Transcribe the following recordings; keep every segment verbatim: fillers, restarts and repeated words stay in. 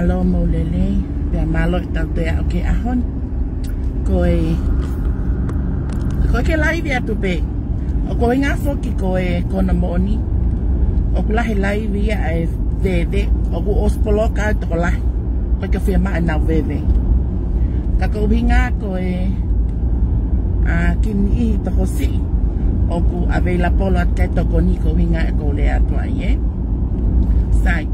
Mālō mo e lelei, pea mālō e tau toe aʻu ki he ʻaho ni. Ko e, ko e ke laivi atu pē. ʻOku ʻuhinga foki ko e konga moʻoni, ʻoku lahi e laivi ia ʻa e veve, ʻoku ʻosi poloka ʻa e tokolahi. Ko e ke fiemaʻu ʻenau veve. Ka ko e ʻuhinga ko e, ʻa, ki he niʻihi tokosiʻi ʻoku available atu ki ai e tokoni, ko e ʻuhinga ʻeku lea atu ai, ē. Sai.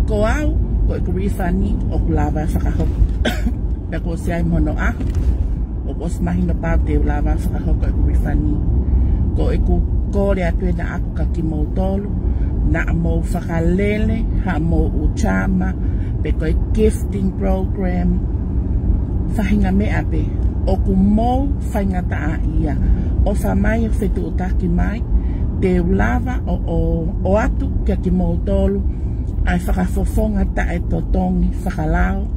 Ko au, ko ʻeku refund ʻoku lava fakahoko. Pea kuo ʻosi ʻi ai mo hono ʻaho, ʻoku ʻosi mahino pau te u lava fakahoko ʻeku refund. Ko ʻeku kole atu ē naʻa ʻaku kia kimoutolu, naʻa mou fakalele haʻamou ʻū chama, pe ko e gifting program, faʻahinga meʻa pē, ʻoku mou faingataʻaʻia. ʻOfa mai ʻo fetuʻutaki mai, te u lava ʻo, ʻo, ʻoatu kia kimoutolu ʻa e fakafofonga taʻetotongi fakalao,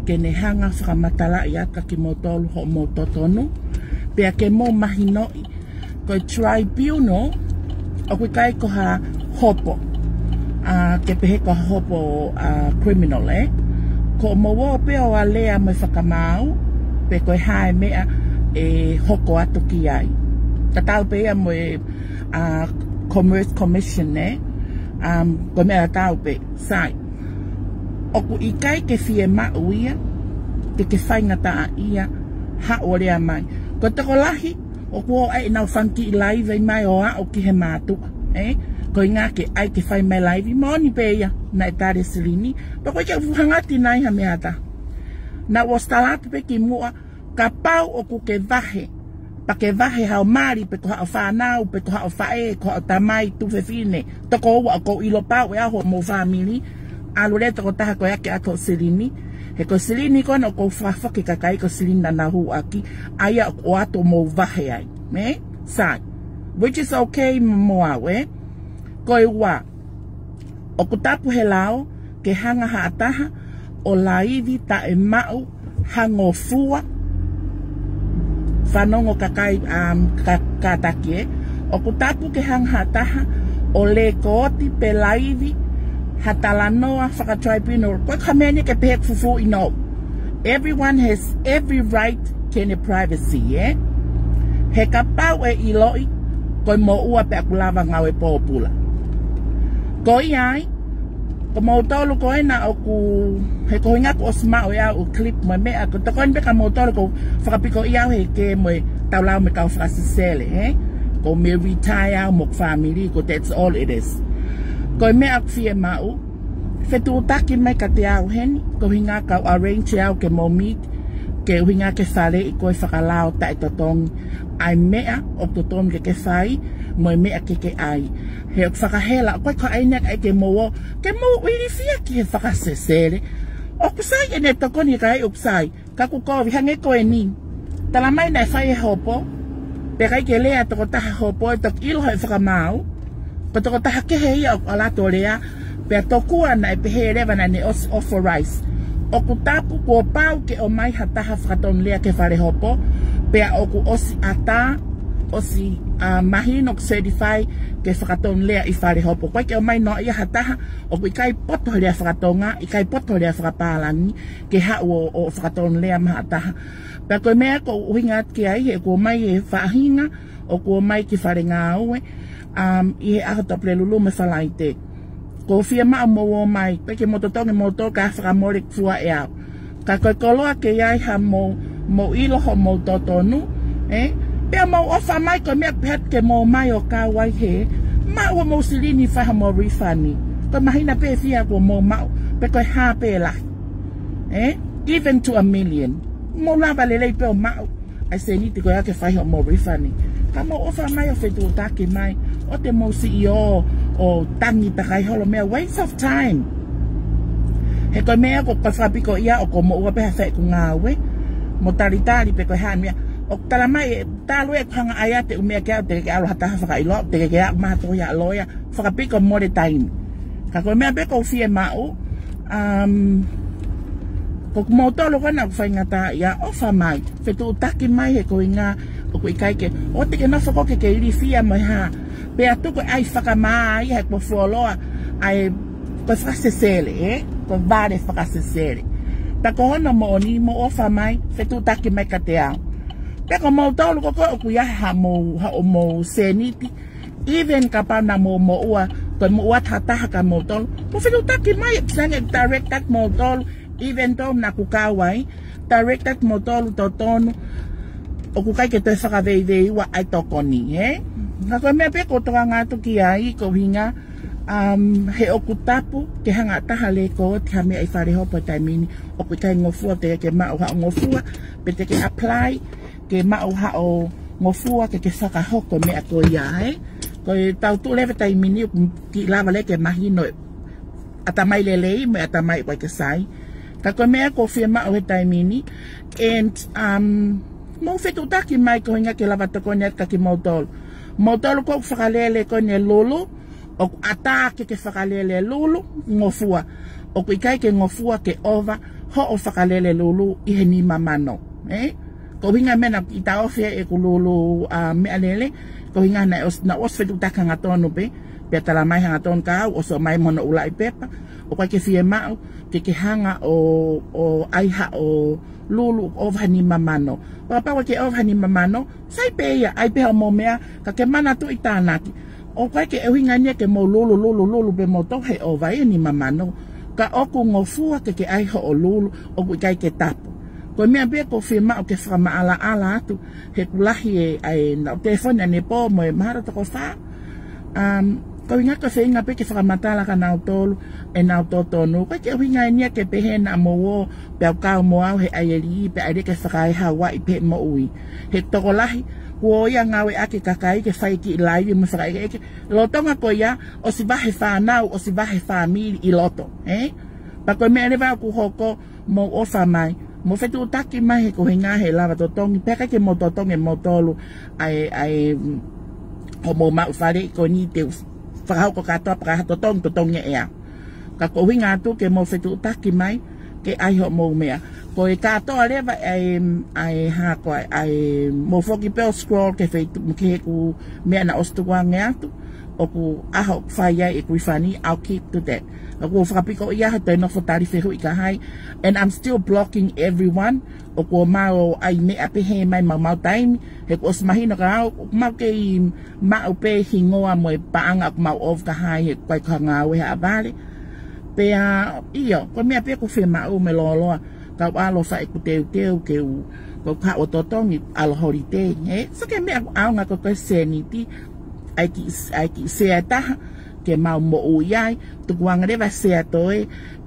ke ne hanga fakamatalaʻi atu kia kimoutolu hoʻomou totonu, pea ke mou mahinoʻi ko e tribunal, ʻoku ʻikai ko ha hopo, ʻa, ke pehē ko ha hopo, ʻa, criminal, ē. Ko hoʻomou ō pē ʻo alea mo e fakamaau, pe ko e hā e meʻa ʻe hoko atu ki ai. Tatau pē ia mo e, ʻa, Commerce Commission, ē. Um, ko e meʻa tatau pē. Sai. ʻOku ʻikai ke fiemaʻu ia ke ke faingataʻaʻia haʻo lea mai. Ko e tokolahi ʻoku ō ai ʻenau fanga kiʻi laivi mai ʻo aʻu ki he mātuʻa, ē? Ko e ʻuhinga ke ʻai ke fai mai e laivi, moʻoni pē ia, naʻe tali ʻe Silini. Pea ko e ke fuhangati nai ha meʻa ʻe taha. Naʻa ku ʻosi tala atu pē kimuʻa, kapau ʻoku ke vahe, pea ke vahe haʻo mali, pe ko haʻo fānau, pe ko haʻo faʻē, ko haʻo tamai tuofefine, toko ua, ʻoku ou ʻilo pau ʻe au hoʻomou fāmili, ʻalu leva e tokotaha ko ia ke ʻalu kia Silini, he ko Silini ko ena ʻoku ou fakafoki e kakai ko Silini naʻa nau hū ʻaki, ʻa ia ʻoku ʻoatu ʻo mou vahe ai, ē? Sai. Which is okay mo au, ē? Ko e ua, ʻoku tapu he lao ke hanga ha taha ʻo laivi taʻemaʻu ha ngofua, fanongo kakai, um, ka-, kātaki, ē. ʻOku tapu ke hanga ha taha ʻo lēkooti pe laivi ha talanoa faka-tribunal. Ko e kameni ke pehē fufū ʻi nou. Everyone has every right ki heʻene privacy, ē? He kapau ʻe ʻiloʻi ko e moʻua pē ʻoku lava ngāue pōpula. Ko ia ai, ko moutolu ko ena ʻoku, he ko e ʻuhinga kuo ʻosi maʻu ʻe au e clip mo e meʻa, ko e tokoni pē kia moutolu, ʻoku ou fakapiko ia au he ke mo e tau lau mo e kau fakasesele, ē? Ko e meʻa retire au mo e fāmili, ko that's all it is. Ko e meʻa ʻoku fiemaʻu, fetuʻutaki mai kiate au heni, ko e ʻuhinga ke u arrange ʻe au ke mou meet, ke ʻuhinga ke faleʻi koe fakalao taʻetotongi ʻa e meʻa ʻoku totonu ke ke fai, mo e meʻa ke ke ʻai. He ʻoku fakahela, ko e ko ʻai ʻeni ʻai ke mou ō, ke mou ilifia ki he fakasesele. ʻOku sai ʻene tokoni, ka ʻoku sai. Ka ʻoku kovi hangē ko eni. Tala mai naʻe fai e hopo, pea ʻikai ke lea tokotaha hopo ʻe toki ʻilo he fakamaau. Ko e tokotaha kehe ia ʻoku ʻalu atu ʻo lea, pea tokua naʻe pehē leva naʻa ne ʻosi authorize. ʻOku tapu kuo pau ke ʻomai ha taha fakatonulea ki he fale hopo, pea ʻoku ʻosi ʻatā, ʻosi, ʻa, mahino ʻoku certify ke fakatonulea ʻi fale hopo. ʻOku ʻikai ke ʻomai noa ia ha taha ʻoku ʻikai poto he lea fakatonga, ʻikai poto he lea fakapālangi, ke haʻu ʻo, ʻo fakatonulea maʻa ha taha. Pea ko e meʻa ʻoku ou ʻuhinga atu ki ai, he kuo ʻomai e faʻahinga ʻoku ō mai ki fale ngāue, um, ʻi he ʻaho Tuʻapulelulu mo e Falaite. ʻOku ou fiemaʻu mou ō mai, pea ke mou totongi moutolu ka fakamole fua ʻe au. Ka ko e koloa ke ʻi ai haʻamou, mou ʻilo hoʻomou totonu, ē? Pea mou ʻofa mai, ko e meʻa pē ʻoku pehē atu ke mou ō mai ʻo kau ai he, maʻu hoʻomou silini fai hoʻomou refund. Ko e māhina pē fiha kuo mou maʻu, pe ko e hā pē lahi. Ē? Even to a million. Mou lava lelei pē ʻo maʻu ʻa e sēniti ko ia ke fai hoʻomou refund. Ka mou ʻofa mai ʻo fetuʻutaki mai, ʻoua te mou siʻi ō ʻo tangi takai holo meʻa, waste of time. He ko e meʻa ʻoku ou fakapiko ia ʻoku mou ō pē ha feʻunga ngāue, mo talitali pe ko e hā e meʻa. ʻOku tala mai ʻe talu ʻeku hanga ʻai ʻa e ʻū meʻa ke aʻu, teʻeki ke ʻalu ha taha fakaʻilo, teʻeki ke aʻu mai ha tohi ʻa e loea, fakapiko mole taimi. Ka ko e meʻa pē ʻoku ou fiemaʻu, um, ko kimoutolu ko ena ʻoku faingataʻaʻia, ʻofa mai, fetuʻutaki mai he ko e ʻuhinga ʻoku ʻikai ke, ʻoua te ke nofo koe ke ke ilifia mo e hā, pea tuku e ʻai fakamā ia he kuo fuoloa ʻa e, ko e fakasesele, ē? ko e vale fakasesele. Pea ko hono moʻoni, mou ʻofa mai, fetuʻutaki mai kiate au. Pea ko moutolu ko ē ʻoku ʻi ai haʻamou, haʻamou sēniti, even kapau naʻa mou moʻua, ko e moʻua tahataha kia moutolu, mou fetuʻutaki mai, ʻoku sai ange ʻeku direct atu moutolu, even though naʻa ku kau ai, direct atu moutolu totonu, ʻoku ʻikai ke toe fakaveiveiua ʻa e tokoni, ē? Ka ko e meʻa pē ʻoku ou tokanga atu ki ai, ko e ʻuhinga, um, he ʻoku tapu ke hanga ʻe ha taha ʻo lēkooti ha meʻa ʻi fale hopo he taimi ni, ʻoku ʻikai ngofua, teʻeki ke maʻu haʻo ngofua, pe te ke apply ke maʻu haʻo ngofua ke ke fakahoko e meʻa ko ia, ē? Ko e tau tuʻu leva he taimi ni, ʻoku kiʻi lava leva ke mahino e ʻatamai lelei mo e ʻatamai ʻoku ʻikai ke sai. Ka ko e meʻa ʻoku ou fiemaʻu he taimi ni, and, um, mou fetuʻutaki mai ko e ʻuhinga ke lava tokoni atu kia kimoutolu. Moutolu ko ē ʻoku fakalele ko eni e lulu, ʻoku ʻatā ke ke fakalele lulu, ngofua. ʻOku ʻikai ke ngofua ke ʻova hoʻo fakalele lulu ʻi he nima mano, ē? Ko e ʻuhinga e meʻa naʻa ku kiʻi taʻofi ai ʻeku lulu, a, meʻalele, ko e ʻuhinga naʻe ʻosi, naʻe ʻosi fetuʻutaki hangatonu pē, pea tala mai hangatonu kia au, ʻosi ʻomai mo hono ʻuluaki pepa, ʻoku ʻikai ke fiemaʻu ke ke hanga ʻo, ʻo ʻai haʻo lulu ʻova he nima mano. Kapau ʻoku ʻikai ke ʻova he nima mano, sai pē ia, ʻai pē hoʻomou meʻa, ka ke manatuʻi tānaki. ʻOku ʻikai ke ʻuhinga ia ke mou lulu, lulu, lulu pē moutolu he ʻova ia he nima mano. Ka ʻoku ngofua ke ke ʻai hoʻo lulu, ʻoku ʻikai ke tapu. Ko e meʻa pē ʻoku ou fiemaʻu ke fakamaʻalaʻala atu, he ʻoku lahi e, ʻa e, naʻa ku telefoni ʻanepō mo e mahalo toko fā. Um, ko e ʻuhinga ko e feinga pē ke fakamatala kia nautolu ʻenau totonu. ʻOku ʻikai ke ʻuhinga eni ia ke pehē naʻa mou ō pea u kau mo au he ʻai e lī, pea ʻai leva ke fakaeha Hawaiʻi pē moʻui. He tokolahi, kuo ʻi ai e ngāueʻaki e kakai ke fai e kiʻi laivi mo fakaʻekeʻeke. Lolotonga ko ia, ʻosi vahe fānau, ʻosi vahe fāmili ʻi loto, ē? Pea ko e meʻa leva ʻoku hoko, mou ʻofa mai, mou fetuʻutaki mai he ko e ʻuhinga he lava totongi, pea ʻikai ke mou totongi moutolu ʻa e, ʻa e, mm, hoʻomou maʻu faleʻi ko eni te u fakahoko kātoa pea ka ha totongi, totongi ʻe au. Ka ʻoku ou ʻuhinga atu ke mou fetuʻutaki mai, ke ʻai hoʻomou meʻa. Ko e kātoa leva ʻa e, ʻa e hā ko ē, ʻa e mou foki pē ʻo scroll ki he feitu-, ki heʻeku meʻa naʻe ʻosi tukuange atu, ʻoku ʻaho ʻoku fai ai ʻeku refund, I'll keep to that. Ka ʻoku ou fakapikoʻia ha toe nofo tali fehuʻi kia hai, and I'm still blocking everyone, ʻoku ou ō mai ʻo ʻai meʻa pē he ʻomai maumau taimi, he kuo ʻosi mahino kia au, ʻoku mau kei maʻu pē hingoa mo e paʻanga ʻoku mau ʻofa kia hai he ʻoku ʻikai ko ha ngāue ha vale. Pea, ʻio, ko e meʻa pē ʻoku ou fiemaʻu mo e lōloa, kau ʻalu ʻo fai ʻeku teuteu ke u, ko e kau ʻo totongi ʻalu holiday, ē? So ko e meʻa ʻoku ʻaonga ko e ko e sēniti, ʻai e kiʻi, ʻai e kiʻi sea ʻe taha, ke mau moʻui ai, tukuange leva e sea toe,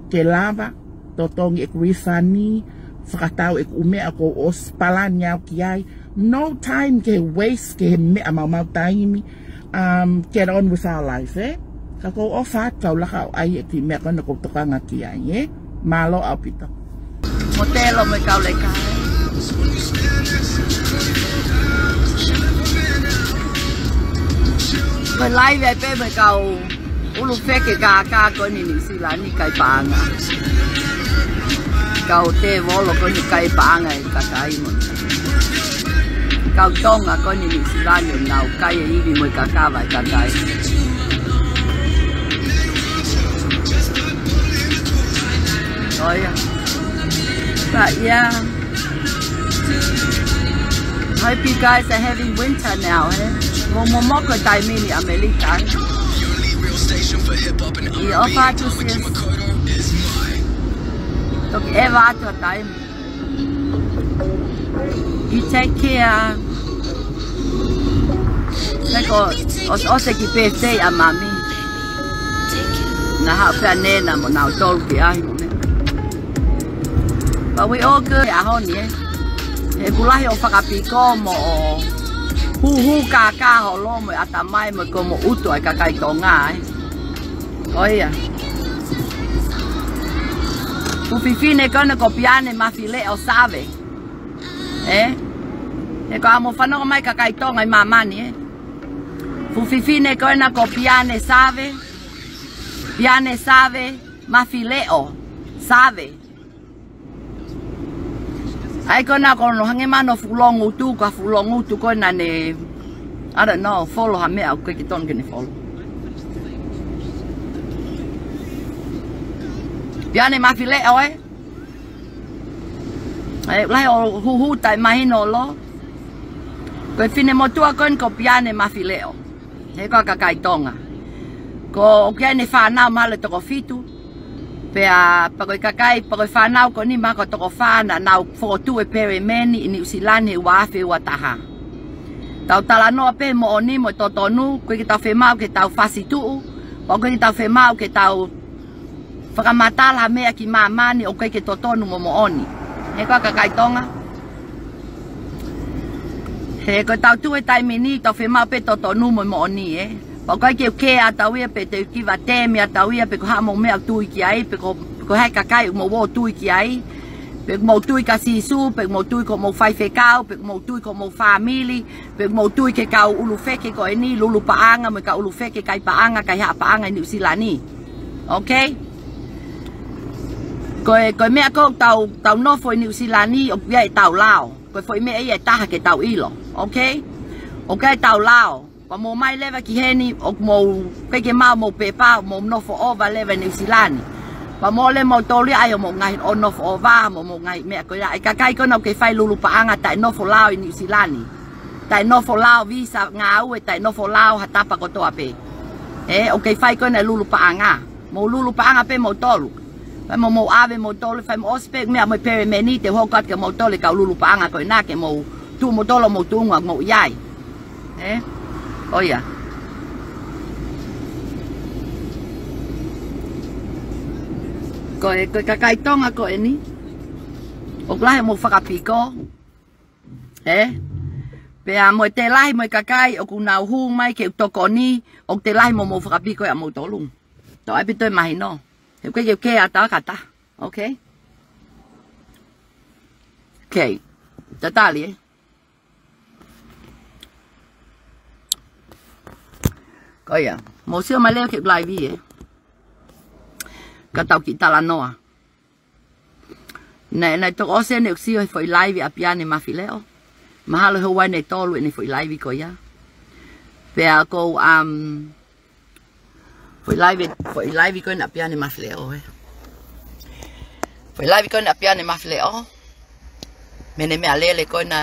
ke lava totongi ʻeku refund, fakatau ʻeku ʻū meʻa kuo ʻosi palani au ki ai. No time ke waste ki he meʻa maumau taimi. Um, get on with our life, ē? Ka ʻoku ou ʻofa atu kau laka ʻo ʻai e kiʻi meʻa ko ena ʻoku ou tokanga ki ai, ē? Mālō ʻaupito. Motelo mo e kau leka. Ko e laivi ai pē mo e kau ʻulu feke kākā ko eni Nuʻu Sila ni, kai paʻanga. Kau tēvolo ko eni kai paʻanga e kakai mo e kau Tonga ko eni Nuʻu Sila ni, nau kai e ivi mo e kakava e kakai. ʻOia. But yeah. Hope you guys are having winter now, eh? Mou momoko taimi ni ʻAmelika, eh? ʻIo, ʻofa atu, sis. Toki ʻeva atu ʻa taimi. You take care. Sai ko, ʻosi, ʻosi e kiʻi birthday ʻa Mami. Naʻa haʻu pē ʻa Nena mo nautolu ki ai mo ne. But we all good he ʻaho ni, eh? He ʻoku lahi hoʻo fakapiko mo hoʻo hūhū kākā holo mo e ʻatamai mo e komo ʻutu ʻa e kakai Tonga, eh? ʻOia. Fuʻu fefine ko ena ko Piane Mafileʻo Save. Eh? He ko e ʻamu fanongo mai kakai Tonga ʻi māmani, eh? Fuʻu fefine ko ena ko Piane Save. Piane Save Mafileʻo Save. ʻAi ko ena ko hono hangē mai hono fuʻu longo ʻutu, ko e fuʻu longo ʻutu ko ena ne, I don't know, folo ha meʻa ʻoku ʻikai ke tonu ke ne folo. Piane Mafileʻo, ē? ʻE, lahi ʻo huhu taʻe mahino ʻolo. Ko e finemotuʻa ko eni ko Piane Mafileʻo. He ko e kakai Tonga. Ko ʻoku ʻi ai ʻene fānau mahalo ʻe toko fitu. Pea, pea ko e kakai, pea ko e fānau ko eni mahalo ko e toko fā naʻa nau fokotuʻu ʻe Pelemeni ʻi Niu Silani he ua afe ua taha. Tau talanoa pē moʻoni mo e totonu, ʻoku ʻikai ke tau fiemaʻu ke tau fasituʻu, pea ʻoku ʻikai ke tau fiemaʻu ke tau fakamatala ha meʻa ki māmani ʻoku ʻikai ke totonu mo moʻoni. He ko e kakai Tonga. He ko e tau tuʻu he taimi ni, tau fiemaʻu pē totonu mo moʻoni, ē. Pea ʻoku ʻikai ke u kea ʻa tau ia pe te u kiva temi ʻa tau ia pe ko e hā mo e meʻa ʻoku tui ki ai, pe ko, pe ko e hā e kakai ʻoku mou ō ʻo tui ki ai, pe ʻoku mou tui kia Sīsū, pe ʻoku mou tui ko hoʻomou faifekau, pe ʻoku mou tui ko hoʻomou fāmili, pe ʻoku mou tui ki he kau ʻulufeke ko eni, lulu paʻanga, mo e kau ʻulufeke kai paʻanga, kai haʻa paʻanga ʻi Niu Silani. Ok? Ko e, ko e meʻa ko ē ʻoku tau, tau nofo ʻi Niu Silani, ʻoku ʻi ai ʻetau lao. Ko e foʻi meʻa ia ʻe taha ke tau ʻilo. Ok? ʻOku ʻi ai ʻetau lao. Pea mou ō mai leva ki heni, ʻoku mou, ʻikai ke maʻu homou pepa, mou nofo ʻova leva ʻi Niu Silani. Pea mou ō leva moutolu ia ʻai homou ngaahi ʻo nofo ʻova, mo homou ngaahi meʻa ko ia. ʻA e kakai ko ena ʻoku kei fai lulu paʻanga taʻe nofo lao ʻi Niu Silani. Taʻe nofo lao visa ngāue, taʻe nofo lao ha tapa kotoa pē. Ē, ʻoku kei fai ko ena e lulu paʻanga. Mou lulu paʻanga pē moutolu. Fai mo mou ʻave moutolu, fai mo ʻosi pē meʻa mo e Pelemeni, te u hoko atu kia moutolu e kau lulu paʻanga ko ena ke mou tuʻu moutolu homou tuʻunga ʻoku mou ʻi ai. Ē? ʻOia. Ko e, ko e kakai Tonga ko eni. ʻOku lahi homou fakapiko. Ē? Pea mo e telahi mo e kakai ʻoku nau hū mai ke u tokoni, ʻoku telahi mo homou fakapiko ia ʻa moutolu. Tau ʻai pē toe mahino. He ʻoku ʻikai ke u kea ʻa tau kata. Ok? Ok. Tatali, ē? Ko ia. Mou sio mai leva ki he laivi, ē? Ka tau kiʻi talanoa. Naʻe, naʻe toko ʻosi eni ʻeku sio he foʻi laivi ʻa Piane Mafileʻo. Mahalo he ʻoku ʻi ai ʻene tolu ʻene foʻi laivi ko ia. Pea ko, um, foʻi laivi, foʻi laivi ko ena ʻa Piane Mafileʻo, ē. Foʻi laivi ko ena ʻa Piane Mafileʻo. Mo ʻene meʻalele ko ena,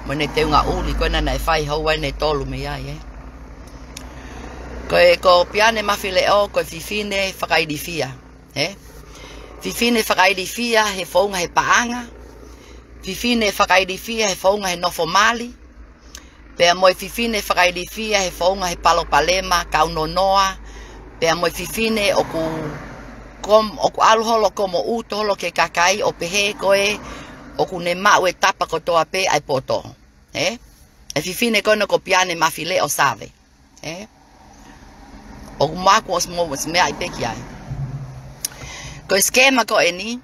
mo ʻene teunga ʻuli ko ena naʻe fai he ʻoku ʻi ai ʻene tolu mei ai, ē. Ko e, ko Piane Mafileʻo, ko e fefine fakailifia, ē. Fefine fakailifia he founga he paʻanga. Fefine fakailifia he founga he nofo mali. Pea mo e fefine fakailifia he founga he palopalema, kau nonoa. Pea mo e fefine ʻoku kom-, ʻoku ʻalu holo ko mo ʻuto holo ki he kakai ʻo pehē ko ē ʻoku ne maʻu e tapa kotoa pē ʻa e poto. Ē? E fefine ko ena ko Piane Mafileʻo Save. Ē? ʻOku maku ʻosi mo ʻosi meʻa ʻi pē ki ai. Ko e skema ko eni,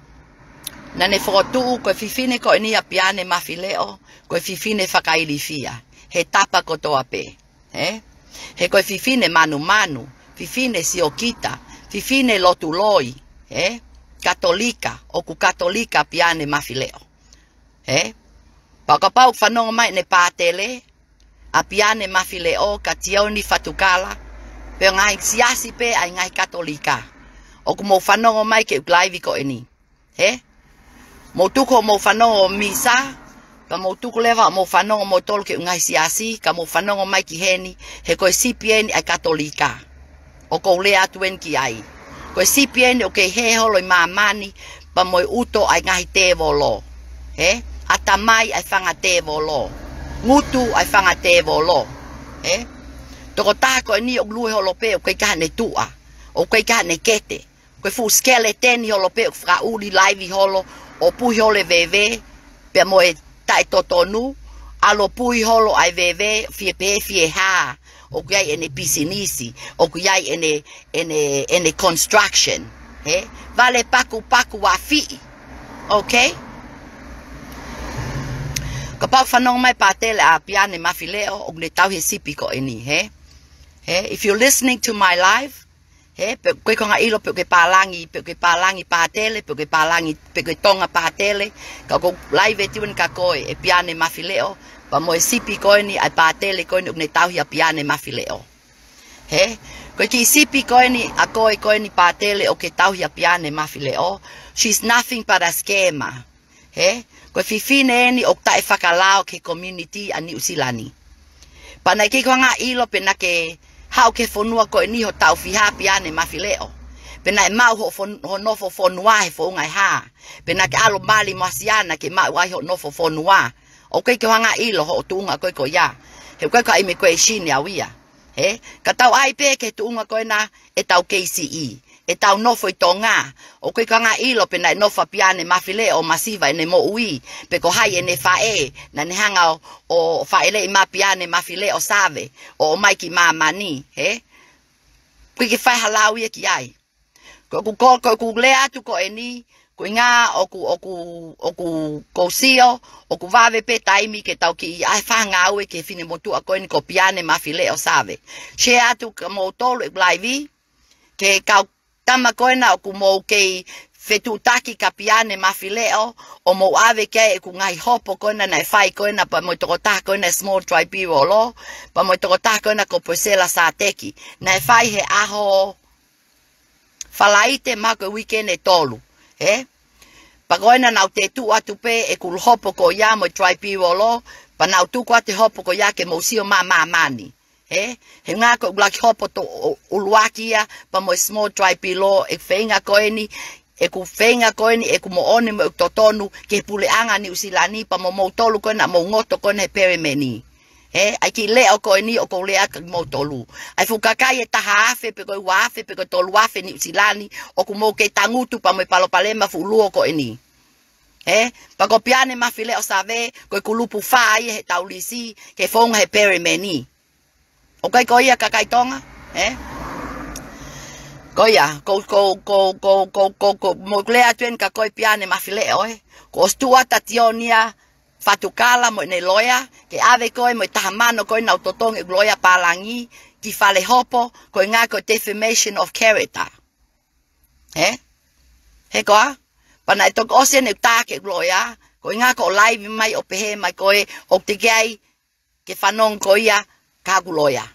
naʻa ne fokotuʻu ko e fefine ko eni ʻa Piane Mafileʻo, ko e fefine fakailifia he tapa kotoa pē. Ē? He ko e fefine manumanu, fefine siokita, fefine lotu loi, ē? Katolika, ʻoku Katolika Piane Mafileʻo. Ē? Pea kapau ʻoku fanongo mai ʻene pātele, ʻa Piane Mafileʻo kia Tioni Fatukala, pe ʻo e ngaahi siasi pē ʻa e ngaahi Katolika. ʻOku mou fanongo mai ki he laivi ko eni. Ē? Mou tuku hoʻomou fanongo misa, pea mou tuku leva hoʻomou fanongo moutolu ki he ngaahi siasi, ka mou fanongo mai ki heni, he ko e sipi eni ʻa e Katolika. ʻOku ou lea atu eni ki ai. Ko e sipi eni ʻoku kei hē holo ʻi māmani, pea mo e ʻuto ʻa e ngaahi tēvolo. Ē? ʻAtamai ʻa e fanga tēvolo. Ngutu ʻa e fanga tēvolo. Ē? Tokotaha ko eni ʻoku lue holo pē, ʻoku ʻikai ke ʻi ai haʻane tuʻa. ʻOku ʻikai ke ʻi ai haʻane kete. Ko e fuʻu sikeleteni holo pē ʻoku fakaʻuli laivi holo, ʻo puhi holo e veve, pea mo e taʻetotonu, ʻalu ʻo puhi holo ʻa e veve, fie pē, fie hā, ʻoku ʻi ai ʻene pisinisi, ʻoku ʻi ai ʻene, ʻene, ʻene construction, ē? Vale pakupaku ʻa fiʻi, ok? Kapau ʻoku fanongo mai pātele ʻa Piane Mafileʻo, ʻoku ne tauhi e sipi ko eni, ē? Ē? If you're listening to my live, Ē, pe ko e konga ʻilo pe ʻoku ke pālangi, pe ʻoku ke pālangi pātele, pe ʻoku ke pālangi, pe ʻoku ke Tonga pātele, ka ʻoku ou laivi atu eni kia koe, ʻe Piane Mafileʻo, pea mo e sipi ko eni, ʻa e pātele ko eni, ʻoku ne tauhi ʻa Piane Mafileʻo. Ē, ko Ko e kiʻi sipi ko eni ʻa koe ko eni Pātele ʻoku ke tauhi ʻa Piane Mafileʻo. She's nothing but a scammer. He? Ko e fefine eni ʻoku taʻefakalao ki he community ʻa Niu Silani. Pea naʻe ʻikai ke u hanga ʻo ʻilo pe naʻa ke haʻu ki he fonua ko eni hoʻo tauhi ʻa Piane Mafileʻo. Pe naʻe maʻu hoʻo fon-, hoʻo nofo fonua he founga ʻe hā. Pe naʻa ke ʻalu ʻo mali mo Asiana ke maʻu ai hoʻo nofo fonua. ʻOku ʻikai ke u hanga ʻo ʻilo hoʻo tuʻunga ko ē ko ia. He ʻoku ʻikai ko ha immigration au ia. He? Ka tau ʻai pē ki he tuʻunga ko ena ʻetau K C E. ʻEtau nofo ʻi Tonga. ʻOku ʻikai ke u hanga ʻo ʻilo pe naʻe nofo ʻa Piane Mafileʻo ʻo masiva ʻene moʻui. Pe ko hai ʻene faʻē. Naʻa ne hanga ʻo, ʻo fāʻeleʻi mai ʻa Piane Mafileʻo Save. ʻO, ʻomai ki māmani. He? ʻOku ʻikai ke fai ha lau ia ki ai. Ko ʻeku ko, ko ʻeku lea atu ko eni, ko e ʻuhinga ʻoku, ʻoku, ʻoku, ʻoku ou sio, ʻoku vave pē taimi ke tau kiʻi ʻai ha ngāue ki he finemotuʻa ko eni ko Piane Mafileʻo Save. Share atu kia moutolu ʻeku live, ki he kau tama ko ena ʻoku mou kei fetuʻutaki kia Piane Mafileʻo, ʻo mou ʻave ki ai ʻeku ngaahi hopo ko ena naʻe fai ko ena pea mo e tokotaha ko ena Small Tribunal, pea mo e tokotaha ko ena ko Priscilla Sateki. Naʻe fai he ʻaho Falaite mahalo ko e weekend ʻe tolu. He? Pea ko ena naʻa ku tuʻu atu pē ʻeku hopo ko ia mo e tribunal, pea naʻa ku tuku atu e hopo ko ia ke mou sio mai ʻa māmani. He? He ʻuhinga ko ʻeku ʻuluaki hopo to, ʻo, ʻuluaki ia, pea mo e Small Tribunal, ʻeku feinga ko eni, ʻeku feinga ko eni, ʻeku moʻoni mo ʻeku totonu, ki he puleʻanga Niu Silani, pea mo moutolu ko ena, mou ngoto ko ena he pelemeni. He, ʻa e kiʻi leʻo ko eni ʻoku ou lea kia moutolu. ʻA e fuʻu kakai ʻe taha afe, pe ko e ua afe, pe ko e tolu afe Niu Silani, ʻoku mou kei tangutu pea mo e palopalema fuʻu luo ko eni. He, pea ko Piane Mafileʻo Save, ko e kulupu fā ia he taulisi, ke founga he pelemeni. ʻOku ʻikai ko ia kakai Tonga, he? Ko ia, ko, ko, mou lea atu eni kia koe Piane Mafileʻo, he? Kuo ʻosi tuʻu atu ʻa Tionia Fatukala mo ʻene loea, ke ʻave koe mo e taha mano ko ena ʻoku totongi ʻeku loea pālangi, ki fale hopo, ko e ʻuhinga ko e defamation of character. He? He koā? Pea naʻe toki ʻosi eni ʻeku tā ki he loea, ko e ʻuhinga ko e live mai ʻo pehē mai ko ē, ʻoku teʻeki ai ke fanongo ko ia kia haku loea.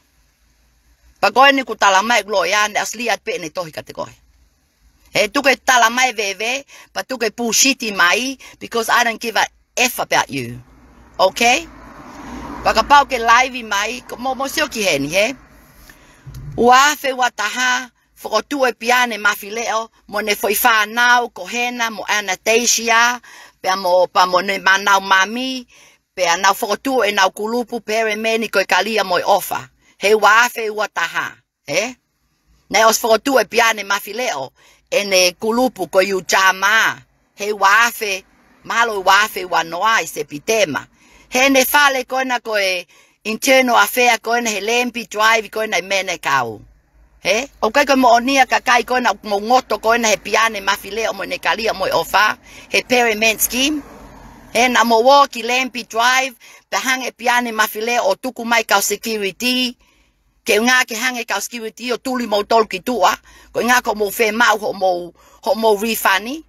Pea ko eni kuo tala mai ʻeku loea, naʻe ʻosi lea atu pē ʻene tohi kiate koe. He tuku e tala mai veve, pea tuku e bullshit mai, because I don't give a F about you. Okay? Pea kapau ke live mai, ko mou, mou sio ki heni, he? Ua afe ua taha, fokotuʻu ʻe Piane Mafileʻo, mo ʻene foʻi fānau, ko Hena, mo Anastasia, pea mo, pea mo ʻene manau mami, pea nau fokotuʻu ʻenau kulupu pelemeni ko e Kalia mo e ʻOfa. He ua afe ua taha, he? Naʻe ʻosi fokotuʻu ʻe Piane Mafileʻo, ʻene kulupu ko e Ujamaa. He ua afe, mahalo ua afe ua noa ʻi Sepitema. He ʻene fale ko ena ko e Internal Affair ko ena he Lambi Drive ko ena ʻi Manukau. He? ʻOku ʻikai ko e moʻoni ia kakai ko ena ʻoku mou ngoto ko ena he Piane Mafileʻo mo ʻene Kalia mo e ʻOfa, he pyramid scheme. He naʻa mou ō ki Lambi Drive, pea hanga ʻe Piane Mafileʻo ʻo tuku mai kau security, ke ʻuhinga ke hanga ʻe he kau security ʻo tuli moutolu ki tuʻa, ko e ʻuhinga ko hoʻomou fiemaʻu hoʻomou, hoʻomou refund.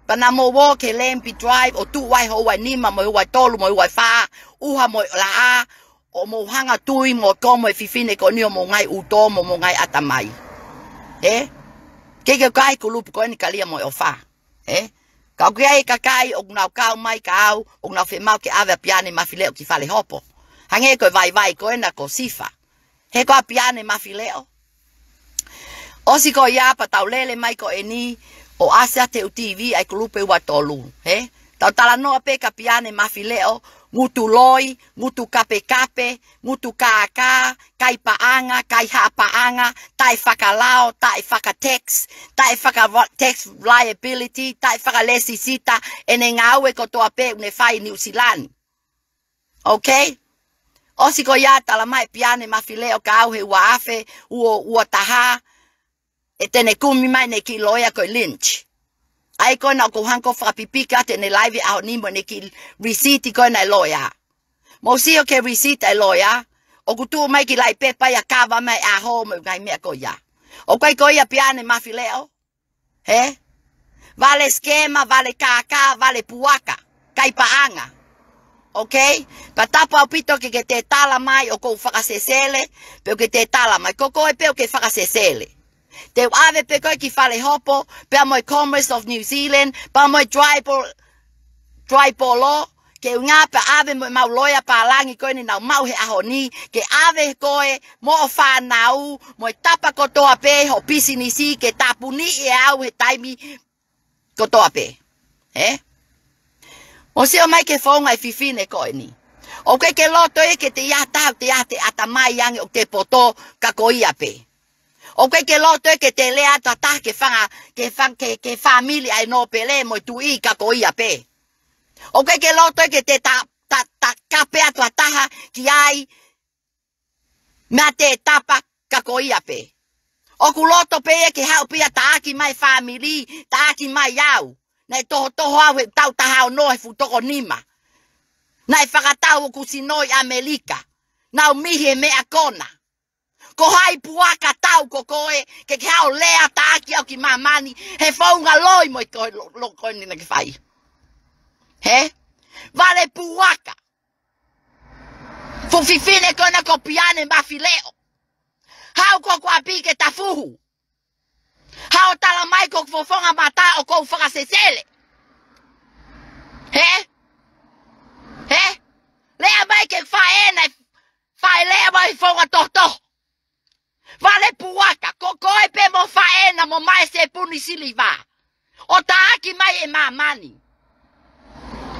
Pea naʻa mou ō ki Lambi Drive ʻo tuʻu ai hoʻomou nima mo hoʻomou tolu mo hoʻomou fā, ʻuha mo e laʻā, ʻo mou hanga ʻo tui mo e komo e fefine ko eni ʻo mou ngaahi ʻuto mo mou ngaahi ʻatamai. He? Ke ke kai kulupu ko eni Kalia mo e ʻOfa. He? Ka ʻoku ʻi ai e kakai ʻoku nau kau mai kia au, ʻoku nau fiemaʻu ke ʻave ʻa Piane Mafileʻo ki fale hopo. Hangē ko e vaivai ko ena ko Sifa. He ko ā Piane Mafileʻo? ʻOsi ko ia pea tau lele mai ko eni ʻo ʻasi atu he ʻū TV ʻa e kulupu ʻe ua tolu, he? Tau talanoa pē kia Piane Mafileʻo, ngutu loi, ngutu kapekape, ngutu kākā, kai paʻanga, kaihaʻa paʻanga, taʻefakalao, taʻefaka-tax, taʻefaka-tax liability, taʻefakalesisita, ʻene ngāue kotoa pē ʻoku ne fai ʻi Niu Silani. Okay? ʻOsi ko ia tala mai ʻe Piane Mafileʻo kia au he ua afe ua, ua taha, ʻe te ne kumi mai ʻene kiʻi loea ko e Lynch. ʻA ia ko ena ʻoku ou hanga ʻo fakapipiki atu ʻene live ʻaho ni mo ʻene kiʻi receipt ko ena ʻa e loea. Mou sio ki he receipt ʻa e loea, ʻoku tuʻu mai e kiʻi laʻi pepa ia ʻo kava mai e ʻaho mo e ngaahi meʻa ko ia. ʻOku ʻikai ko ia Piane Mafileʻo? He? Vale scammer, vale kākā, vale puaka, kai paʻanga. Okay? Pea tapu ʻaupito ke ke te tala mai ʻoku ou fakasesele, pe ʻoku ke te tala mai. Ko koe pē ʻoku ke fakasesele. Te u ʻave pē koe ki fale hopo, pea mo e Commerce of New Zealand, pea mo e Tribal, Tribal Law, ke u ngā pea ʻave mo e mau loea pālangi ko eni naʻa mau he ʻaho ni, ke ʻave koe mo e fānau, mo e tapa kotoa pē, ho pisinisi, ke tāpuni ʻe au he taimi kotoa pē. Ē? Mou sio mai ki he founga ʻa e fefine ko eni. ʻOku ʻikai ke loto ia ke te ʻi ai ha taha, te ʻi ai ha taha ʻoku te ʻatamai ange ʻoku te poto ka ko ia pē. ʻOku ʻikai ke loto ia ke te lea atu ha taha ki he fanga, ki he fang-, ki he, ki he fāmili ʻa e nōpele mo e tuʻi ka ko ia pē. ʻOku ʻikai ke loto ia ke te ta, ta, ta kape atu ha taha ki ai mei he tapa ka ko ia pē. ʻOku loto pē ia ke haʻu pē ia ʻo taʻaki mai e fāmili, taʻaki mai au. Naʻe tohotoho au he taʻu taha ono he fuʻu toko nima. Naʻe fakatau ʻoku sino ʻi ʻAmelika. Naʻa ku mihi he meʻa ko ena. Ko hai puaka tau ko koe, ke ke haʻu ʻo lea taʻaki au ki māmani, he founga loi mo e ko e lo, lo ko eni naʻa ke fai. Hē? Vale puaka. Fuʻu fefine ko ena ko Piane Mafileʻo. Haʻu ki hoku ʻapi ke ta fuhu. Haʻu ʻo tala mai ko e fofonga mata ʻoku ou fakasesele. Hē? Hē? Lea mai ki he faʻē na, faʻē lea mai founga tohotoho. Vale puaka, ko koe pē mo e faʻē na mo e sepuni siliva. ʻO taʻaki mai ʻe māmani.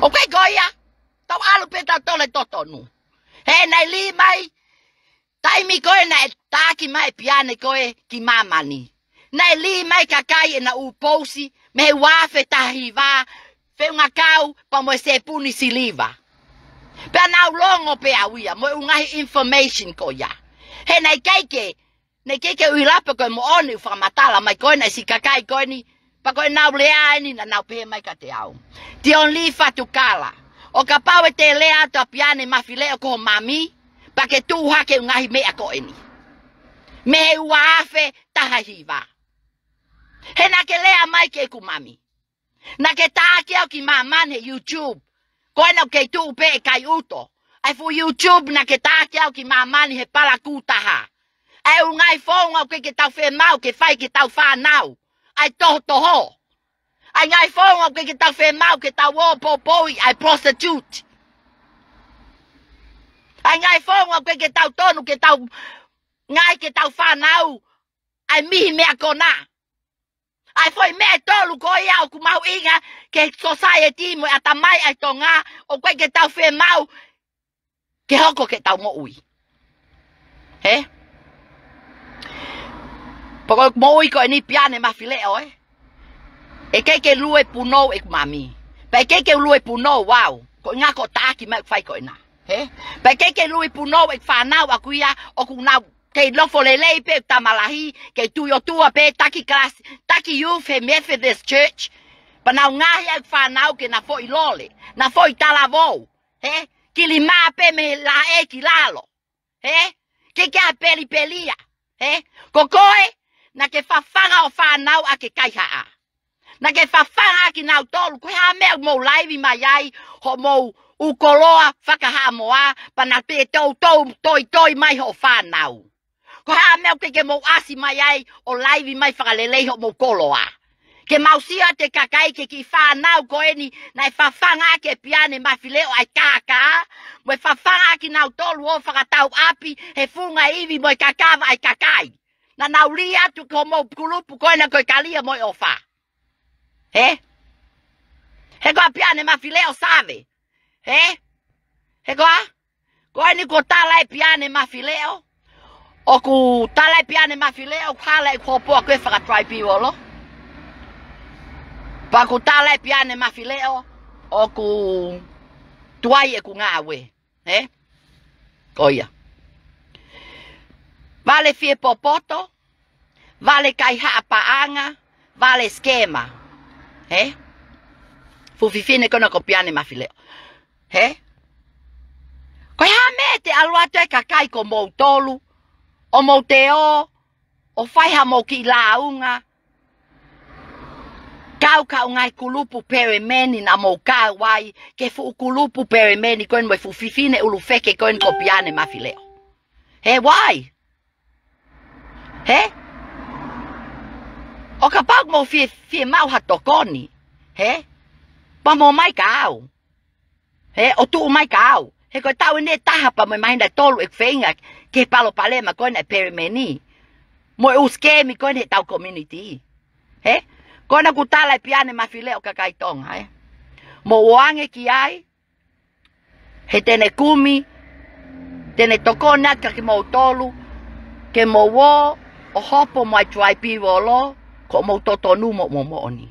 Okay ko ia, tau ʻalu pē tau tole totonu. Hē, naʻe lī mai, taimi ko ē naʻe taʻaki mai ʻe Piane ko ē ki māmani. Naʻe lī mai kakai ʻena ʻū pousi, mei he ua afe taha hiva, feʻunga kau, pea mo e sepuni siliva. Pea naʻa ku longo pē au ia, mo e ʻū ngaahi information ko ia. Hē, naʻe ʻikai ke, naʻe ʻikai ke u ʻilo pe ko e moʻoni ʻū fakamatala mai ko ē naʻe siʻi kakai ko eni, pea ko ʻenau lea eni naʻa nau pehē mai kiate au. Tioni Fatukala. ʻO kapau ʻe te lea atu ʻa Piane Mafileʻo ko ho mami, pea ke tuʻu hake ʻū ngaahi meʻa ko eni. Mei he ua afe taha hiva. Hē naʻa ke lea mai ki heʻeku mami. Naʻa ke taʻaki au ki māmani he YouTube. Ko ena ʻoku kei tuʻu pē ʻe Kaiuto. ʻA e fuʻu YouTube naʻa ke taʻaki au ki māmani he palakū taha. ʻA e ʻū ngaahi founga ʻoku ʻikai ke tau fiemaʻu ke fai ki heʻetau fānau. ʻA e tohotoho. ʻA e ngaahi founga ʻoku ʻikai ke tau fiemaʻu ke tau ō ʻo poupouʻi ʻa e prostitute. ʻA e ngaahi founga ʻoku ʻikai ke tau tonu ke tau ngaahi ki heʻetau fānau. ʻA e mihi meʻa ko ena. ʻA e foʻi meʻa ʻe tolu ko ia ʻoku mahuʻinga ki he society mo e ʻatamai ʻa e Tonga, ʻoku ʻikai ke tau fiemaʻu ke hoko ki heʻetau moʻui. Hē? Pea ko e moʻui ko eni Piane Mafileʻo, ē? ʻE ʻikai ke lue punou ʻeku mami. Pea ʻe ʻikai ke lue punou au. Ko e ʻuhinga ko e taʻaki mai ʻoku fai ko ena. Hē? Pea ʻe ʻikai ke lue punou ʻeku fānau ʻaʻaku ia ʻoku nau kei nofo lelei pē ʻeku tama lahi, kei tui ʻOtua pē taki kalasi, taki youth he Methodist Church. Pea nau ngaahi ʻeku fānau ke na foʻi lole, na foʻi talavou. Hē? Kilimā pē mei he laʻe ki lalo. Hē? Ke ke ʻa pelipelia. Hē? Ko koe, naʻa ke fafanga hoʻo fānau ʻaki e kaihaʻa. Naʻa ke fafanga ʻaki kinautolu, ko e hā e meʻa ʻoku mou laivi mai ai, hoʻomou ʻū koloa faka-Haʻamoa, pea na pē toutou toitoi mai hoʻo fānau. Ko e hā e meʻa ʻoku ʻikai ke mou ʻasi mai ai, ʻo laivi mai fakalelei hoʻomou koloa. Ke mau sio atu ki he kakai ki he kiʻi fānau ko eni, naʻe fafanga ʻaki ʻe Piane Mafileʻo ʻa e kākā, mo e fafanga ʻaki kinautolu ʻo fakatau ʻapi, he funga ivi mo e kakava ʻa e kakai. Naʻa nau lī atu ki hoʻomou kulupu ko ena ko e Kalia mo e ʻOfa. Hē? He ko ā Piane Mafileʻo Save. Hē? He ko ā? Ko eni ko e tala ʻe Piane Mafileʻo. ʻOku tala ʻe Piane Mafileʻo, ʻoku hala ʻeku hopo ʻaʻaku ē faka-tribal law. Pea ʻoku tala ʻe Piane Mafileʻo, ʻoku tuai ʻeku ngāue. Hē? Ko ia. Vale fie popoto, vale kaihaʻa paʻanga, vale scammer. Hē? Fuʻu fefine ko ena ko Piane Mafileʻo. Hē? Ko e hā e meʻa te ʻalu atu e kakai ko moutolu, ʻo mou te ō, ʻo fai haʻamou kiʻi lāunga, ka ʻAu ka ʻo ngaahi kulupu pelemeni naʻa mou kau ai, ki he fuʻu kulupu pelemeni ko eni mo e fuʻu fefine ʻulu feke ko eni ko Piane Mafileʻo. He why? He? ʻO kapau ʻoku mou fie, fiemaʻu ha tokoni. He? Pea mou ō mai kia au. He? ʻO tuʻu mai kia au. He ko e taʻu eni ʻe taha pea mo e māhina ʻe tolu ʻeku feinga ki he palopalema ko ena ʻa e pelemeni. Mo e ʻū sikemi ko ena heʻetau community. He? Ko ena ʻoku tala ʻe Piane Mafileʻo, kakai Tonga, he? Mou ō ange ki ai, he te ne kumi, te ne tokoni atu kia kimoutolu, ke mou ō ʻo hopo mo e Tuai Pivolo, ko hoʻomou totonu mo hoʻomou moʻoni.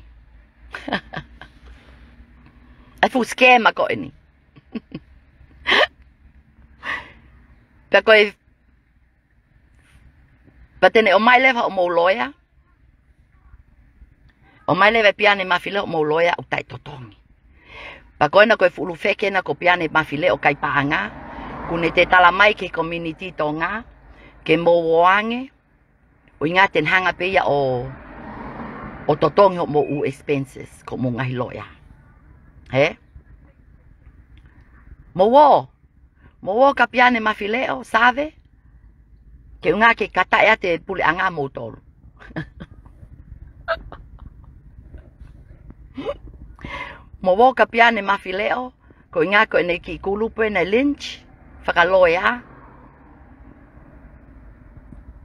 ʻA e fuʻu sikema ko eni. Pea ko e, pea te ne ō mai leva hoʻomou loea. ʻOmai leva ʻe Piane Mafileʻo hoʻomou loea ʻoku taʻetotongi. Pea ko ena ko e fuʻu ʻulu feke ena ko Piane Mafileʻo kai paʻanga, ʻoku ne toe tala mai ki he community Tonga, ke mou ō ange, ʻuhinga te ne hanga pē ia ʻo, ʻo totongi hoʻomou ʻū expenses, ko hoʻomou ngaahi loea. He? Mou ō, Mou ō kia Piane Mafileʻo, Save, koeʻuhinga ke kata ʻe ia ʻa e puleʻanga moutolu. Mou ō kia Piane Mafileʻo, koeʻuhinga ko ʻene kiʻi kulupu ena Lynch, fakaloea,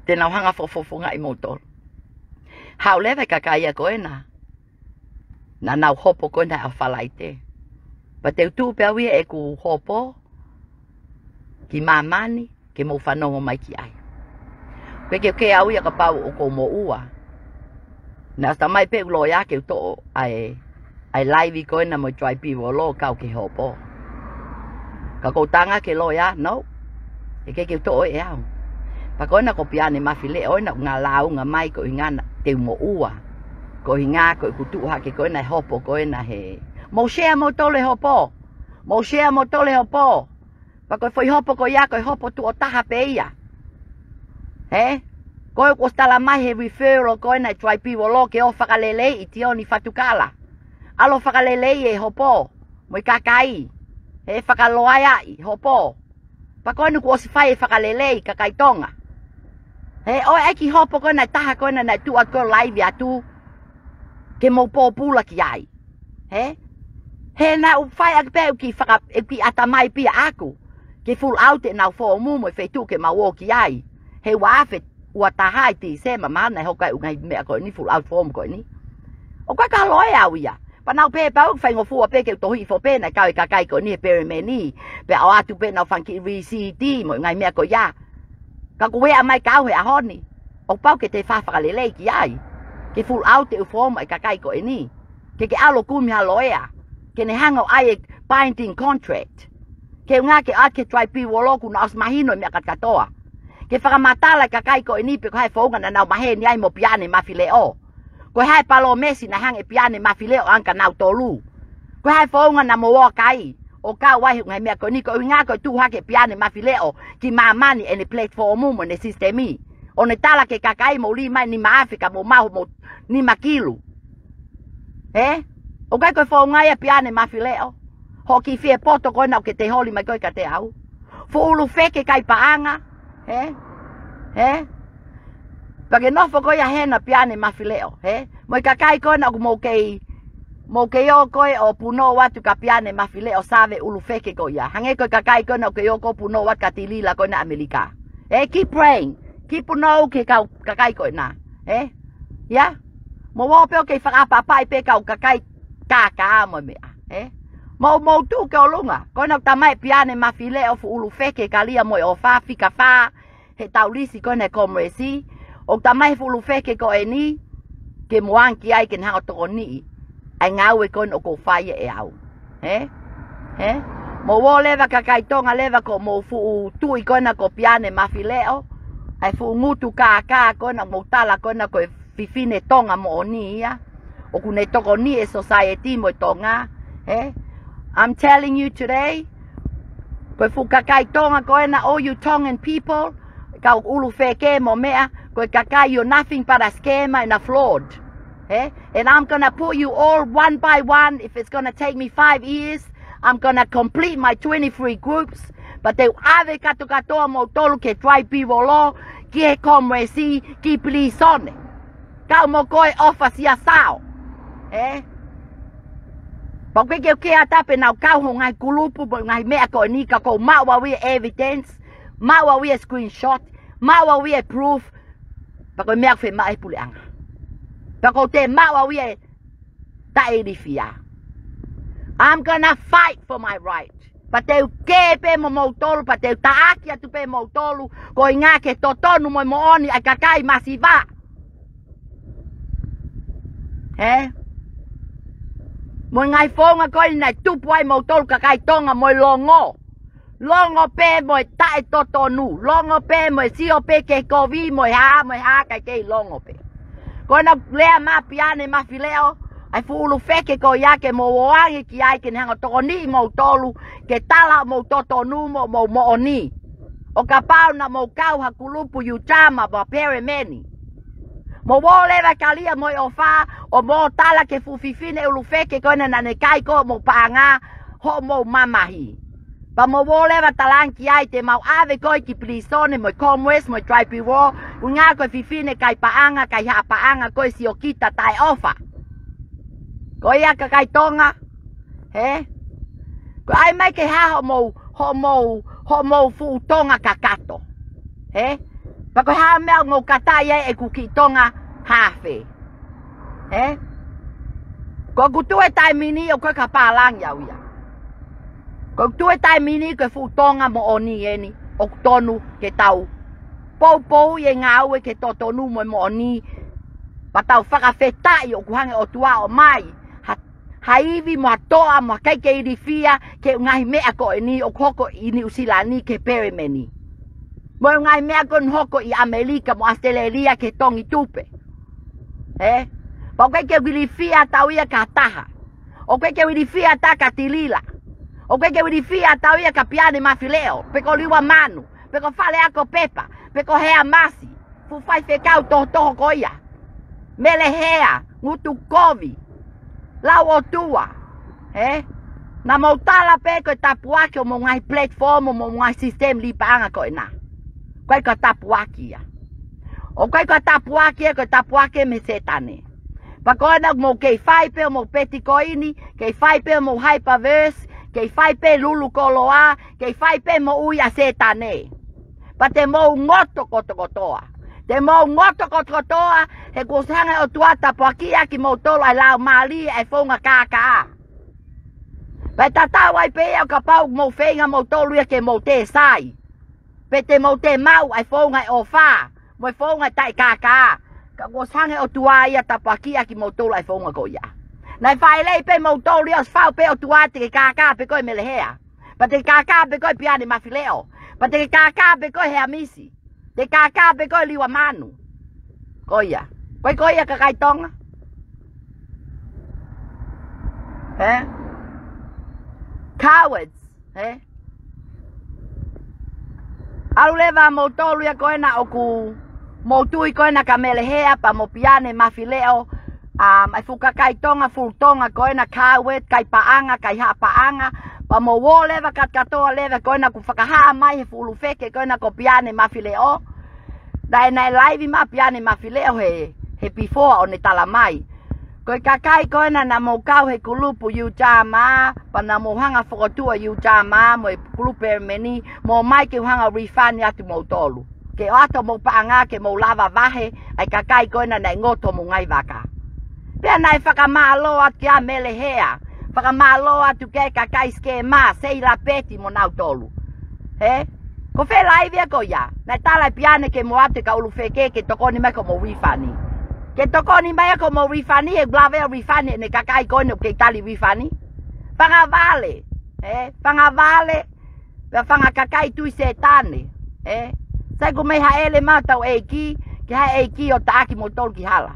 te nau hanga fofofongaʻi moutolu. Haʻu leva e kakai ia ko ena. Naʻa nau hopo ko ena ʻa Falaite. Pea te u tuʻu pē au ia ʻeku hopo ki māmani, ke mou fanongo mai ki ai. Pea ke, ke au ia kapau ʻoku ou moʻua. Naʻa ta mai pē ʻeku loea ke u toʻo ʻa e, ʻa e live ko ena mo e Tuai Pivolo kau ki he hopo. Ka ʻoku ou tala ange ki he loea, no. ʻIkai ke u toʻo ʻe au. Pea ko ena ko Piane Mafileʻo ena ʻoku ne lāunga mai koeʻuhinga naʻa te u moʻua. Koeʻuhinga ko ʻeku tuʻu hake ko ena e hopo ko ena he. Mou share moutolu e hopo. Mou share moutolu e hopo. Pea ko e foʻi hopo ko ia, ko e hopo tuʻo taha pē ia. He? Ko e kuo ʻosi tala mai he referral ko ena ʻa e Tuai Pivolo ke ō fakaleleiʻi Tioni Fatukala. ʻAlu fakaleleiʻi e hopo. Mo e kakai. He, fakaloea ʻi hopo. Pea ko eni kuo ʻosi fai e fakalelei kakai Tonga. He, ʻoku ʻi ai e kiʻi hopo ko ena ʻe taha ko ena naʻe tuʻu atu ko e live atu. Ke mou pōpula ki ai. He? He naʻa ku fai ʻaki pē ʻeku kiʻi faka-, ʻeku kiʻi ʻatamai pē ʻaʻaku. Ke fill out ʻenau foomu mo e feituʻu ke mau ō ki ai. He ua afe ua taha ʻi Tīsema mahalo naʻe hoko ai e ʻū ngaahi meʻa ko eni, fill out form ko eni. ʻOku ʻikai ke u loea au ia. Pea naʻa ku pehē pē au ʻoku faingofua pē ke u tohi hifo pē naʻe kau e kakai ko eni he pelemeni. Pea ʻoatu pē ʻenau fanga kiʻi risiiti mo e ngaahi meʻa ko ia. Ka kuo u ʻea mai kia au he ʻaho ni. ʻOku pau ke te fai fakalelei ki ai. Ke fill out e ʻū form ʻa e kakai ko eni. Ke ke ʻalu ʻo kumi ha loea. Ke ne hanga ʻo ʻai e binding contract. Koeʻuhinga ke ʻoatu ki he Tuai Pivolo kuo nau ʻosi mahino e meʻa kātoa. Ke fakamatala e kakai ko eni pe ko e hā e founga naʻa nau maheni ai mo Piane Mafileʻo. Ko e hā e palōmesi naʻe hanga ʻe Piane Mafileʻo ʻo hanga kia nautolu. Ko e hā e founga naʻa mou ō ki ai ʻo kau ai he ʻū ngaahi meʻa ko eni, koeʻuhinga ko e tuʻu hake ʻa Piane Mafileʻo ki māmani ʻene platform mo ʻene sisitemi. ʻO ne tala ki he kakai mou lī mai nima afe ka mou maʻu homou nima kilu. He? ʻOku ʻikai ko e founga ia ʻa Piane Mafileʻo. Hoʻo kiʻi fie poto ko ena ʻoku ke toe holi mai ko ē kiate au. Fuʻu ʻulu feke kai paʻanga. He? He? Pea ke nofo ko ia hena Piane Mafileʻo. He? Mo e kakai ko ena ʻoku mou kei, mou kei ō ko ē ʻo punou atu kia Piane Mafileʻo, Save, ʻulu feke ko ia. Hangē ko e kakai ko ena ʻoku kei ō ko ē ʻo punou atu kia Tilila ko ena ʻAmelika. He, keep praying. Kiʻi punou ki he kau kakai ko ena. He? Ia? Mou ō pē ʻo kei fakaʻapaʻapaʻi pē kau kakai kākā mo e meʻa. He? Mou, mou tuʻu ki ʻolunga. Ko ena ʻoku tala mai ʻe Piane Mafileʻo fuʻu ʻulu feke kalia mo e ʻofa fika fā. He tau lisi ko ena e Kōmulesi. ʻOku tala mai he fuʻu ʻulu feke ko eni. Ke mou ō ange ki ai ke ne hanga ʻo tokoniʻi ʻa e ngāue ko ena ʻoku ou fai ʻe au. He? He? Mou ō leva kakai Tonga leva ko hoʻomou fuʻu tuʻi ko ena ko Piane Mafileʻo. ʻA e fuʻu ngutu kākā ko ena mou tala ko ena ko e fefine Tonga moʻoni ia. ʻOku ne tokoniʻi e society mo e Tonga. He? I'm telling you today, ko e fuʻu kakai Tonga ko ena, all you Tongan people, kau ʻulu feke mo meʻa, ko e kakai, you're nothing but a scammer and a fraud. He? And I'm gonna put you all one by one. If it's gonna take me five years, I'm gonna complete my twenty-three groups. But te u ʻave kātoa kātoa moutolu ki he tribunal, ki he Commerce, ki pilīsone. Kau mo koe ʻofa Sia Sao. He? Pau ke ke ke ata pe nau kau ho ngaahi kulupu, mo e ngaahi meʻa ko eni ka ʻoku ou maʻu au ia e evidence, maʻu au ia e screenshot, maʻu au ia e proof, pea ko e meʻa ʻoku fiemaʻu ʻe he puleʻanga. Pea ʻoku ou toe maʻu au ia e taʻeilifia. I'm gonna fight for my right. Pea te u kē pē mo moutolu, pea te u taʻaki atu pē moutolu, ko e ʻuhinga ke totonu mo e moʻoni ʻa e kakai masiva. He? Mo e ngaahi founga ko eni naʻe tupu ai moutolu kakai Tonga mo e longo. Longo pē mo e taʻetotonu. Longo pē mo e sio pē ki he kovi mo e hā, mo e hā, kae kei longo pē. Ko ena lea mai Piane Mafileʻo, ʻa e fuʻu ʻulu feke ko ia ke mou ō ange ki ai ke ne hanga ʻo tokoniʻi moutolu, ke tala hoʻomou totonu mo hoʻomou moʻoni. ʻO kapau naʻa mou kau ha kulupu Iutama mo Pelemeni. Mou ō leva kalia mo e ʻofa, ʻo mou tala ki he fuʻu fefine ʻulu feke ko ena naʻa ne kai ko hoʻomou paʻanga, hoʻomou mamahi. Pea mou ō leva talaange ki ai te mau ʻave koe ki pilīsone mo e Commerce mo e tribunal, ʻuhinga ko e fefine kai paʻanga, kai haʻa paʻanga ko e siokita taʻeʻofa. Ko ia kakai Tonga, he? Ko e ʻai mai ke hā hoʻomou, hoʻomou, hoʻomou fuʻu Tonga kakato. He? Pea ko e hā e meʻa ʻoku mou kata ai ʻeku kiʻi Tonga hafe. He? Ko ʻeku tui he taimi ni ʻoku ʻikai ke pālangi au ia. Ko ʻeku tui he taimi ni ko e fuʻu Tonga moʻoni eni ʻoku tonu ke tau poupou ʻi he ngāue ki he totonu mo e moʻoni. Pea tau fakafetaʻi ʻoku hanga ʻe he ʻOtua ʻo ʻomai ha, ha ivi mo ha toʻa mo ha kaikailifia ki he ngaahi meʻa ko eni ʻoku hoko ʻi Nuʻusila ni ki he Pelemeni. Mo e ngaahi meʻa ko eni ʻoku hoko ʻi ʻAmelika mo ʻAositelēlia ki he tongi tupe. He? Pea ʻoku ʻikai ke u ilifia atu au ia ki ha taha. ʻOku ʻikai ke u ilifia atu au kia Tilila. ʻOku ʻikai ke u ilifia atu au ia kia Piane Mafileʻo. Pe ko Liua Manu. Pe ko Faleako Pepa. Pe ko Hea Masi. Fuʻu faifekau tohotoho ko ia. Melehea, Ngutu Kovi, Lauotua, he? Naʻa mou tala pē ko e tāpuaki ʻo homou ngaahi platform, ʻo homou ngaahi system liʻi paʻanga ko ena. ʻOku ʻikai ko ha tāpuaki ia. ʻOku ʻikai ko ha tāpuaki ia, ko e tāpuaki mei Sētane. Pea ko ena mou kei fai pē hoʻomou petikoini, kei fai pē hoʻomou hyperverse, kei fai pē lulu koloa, kei fai pē moʻui ʻa Sētane. Pea te mou ngoto kotokotoa. Te mou ngoto kotokotoa, he kuo ʻosi hanga ʻe he ʻOtua ʻo tāpuakiʻi ʻaki moutolu ʻa e laumālie ʻa e founga kākā. Pea tatau ai pē ia ʻo kapau ʻoku mou feinga moutolu ia ke mou tēsai. Pe te mou tē maʻu ʻa e founga ʻo e ʻofa, mo e founga ʻo e taʻekākā. Ka kuo ʻosi hanga ʻe he ʻOtua ia ʻo tāpuakiʻi ʻaki moutolu ʻa e founga ko ia. Naʻe fāʻeleʻi pē moutolu ia ʻosi fau pē ʻOtua te ke kākā pe ko e Melehea. Pea te ke kākā pe ko e Piane Mafileʻo. Pea te ke kākā pe ko e Hea Misi. Te ke kākā pe ko e Liua Manu. Ko ia. Ko e ko ia kakai Tonga. He? Cowards. He? ʻAlu leva moutolu ia ko ena ʻoku mou tui ko ena kia Melehea pea mo Piane Mafileʻo. ʻA, mai fuʻu kakai Tonga, fuʻu Tonga ko ena coward, kai paʻanga, kai haʻa paʻanga, pea mou ō leva kātoa leva ko ena kuo fakahā mai he fuʻu ʻulu feke ko ena ko Piane Mafileʻo. Naʻe, naʻe laivi mai Piane Mafileʻo he, he before ʻo ne tala mai. Ko e kakai ko ena naʻa mou kau he kulupu Iutama, pea naʻa mou hanga fokotuʻu ʻa Iutama, mo e kulupu Pelemeni, mou ō mai ke u hanga refund atu moutolu. Ke ʻoatu homou paʻanga ke mou lava vahe ʻa e kakai ko ena naʻe ngoto homou ngaahi vaka. Pea naʻe fakamālō atu kia Melehea, fakamālō atu ki he kakai scammer, Seila Peti mo nautolu. He? Ko fē laivi ia ko ia? Naʻe tala ʻe Piane ke mou ʻoatu e kau ʻulu feke ke tokoni mai ko hoʻomou refund. Ke tokoni mai ko hoʻomou refund, he lava ʻo refund ʻene kakai ko ena ʻoku kei tali refund. Fanga vale. He? Fanga vale. Pea fanga kakai tui Sētane, ē? Sai ko e meʻa hāʻele mai hotau ʻEiki, ke hā e ʻEiki ʻo taʻaki moutolu ki hala.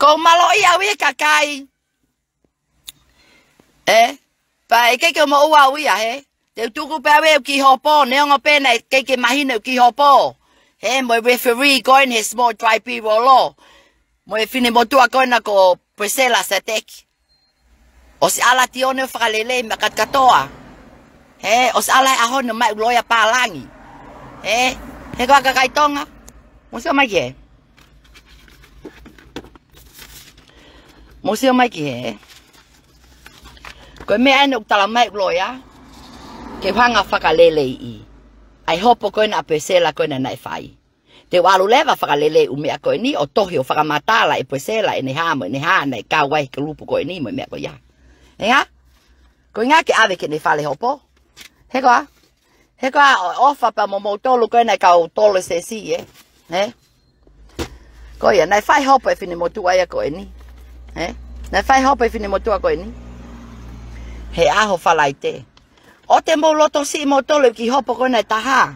Ko e mālō ia ʻo e kakai. Ē? Pea ʻikai ke u moʻua au ia, he? Te u tuku pē au ʻeku kiʻi hopo, neongo pē naʻe ʻikai ke mahino ʻeku kiʻi hopo. He, mo e referee ko eni he small tribal law. Mo e finemotuʻa ko ena ko Priscilla Sateki. ʻOsi ʻalu ʻa Tione ʻo fakalelei meʻa kātoa. He, ʻosi ʻalu he ʻaho ni ʻo ʻomai ʻeku loea pālangi. He, he ko e kakai Tonga. Mou sio mai ki hē. Mou sio mai ki hē. Ko e meʻa eni ʻoku talamai ʻe he loea ke u hanga ʻo fakaleleiʻi ʻa e hopo ko ena ʻa Priscilla ko ena naʻe fai. Te u ʻalu leva ʻo fakalelei ʻū meʻa ko eni ʻo tohi ʻo fakamatala ʻe Priscilla ʻene hā mo ʻene hā naʻe kau ai he kulupu ko eni mo e meʻa ko ia. Ē hā? Ko e ʻuhinga ke ʻave ki heʻene fale hopo. He ko ā? He ko ā, ʻofa pē mo moutolu ko ena kau tolosesi, ē? Ē? Ko ia, naʻe fai hopo e finemotuʻa ia ko eni. Ē? Naʻe fai hopo e finemotuʻa ko eni he ʻaho Falaite. ʻOua te mou loto siʻi moutolu ʻeku kiʻi hopo ko ena ʻe taha.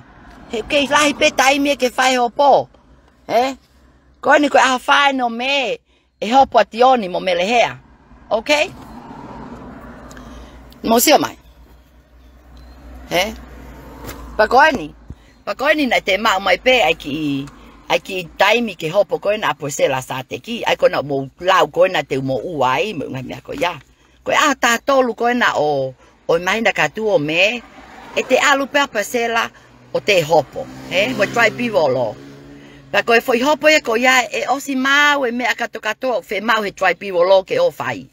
He ʻoku kei lahi pē taimi ia ke fai hopo. Ē? Ko eni ko e ʻaho fā eni ʻo Mē, ʻe hopo ʻa Tione mo Melehea. Okay? Mou sio mai. He? Pea ko eni. Pea ko eni naʻe te maʻu mai pē ʻa e kiʻi, ʻa e kiʻi taimi ke hopo ko ena ʻa Priscilla Sateki. ʻA ia ko ena mou lau ko ena te u moʻua ai, mo e ngaahi meʻa ko ia. Ko e ʻaho taha tolu ko ena ʻo, ʻo e māhina kātoa ʻo Mē, ʻe te ʻalu pē ʻa Priscilla ʻo te hopo, he, mo e tribal law. Pea ko e foʻi hopo ia ko ia ʻe ʻosi maʻu e meʻa kātoa kātoa ʻoku fiemaʻu he tribal law ke ō fai.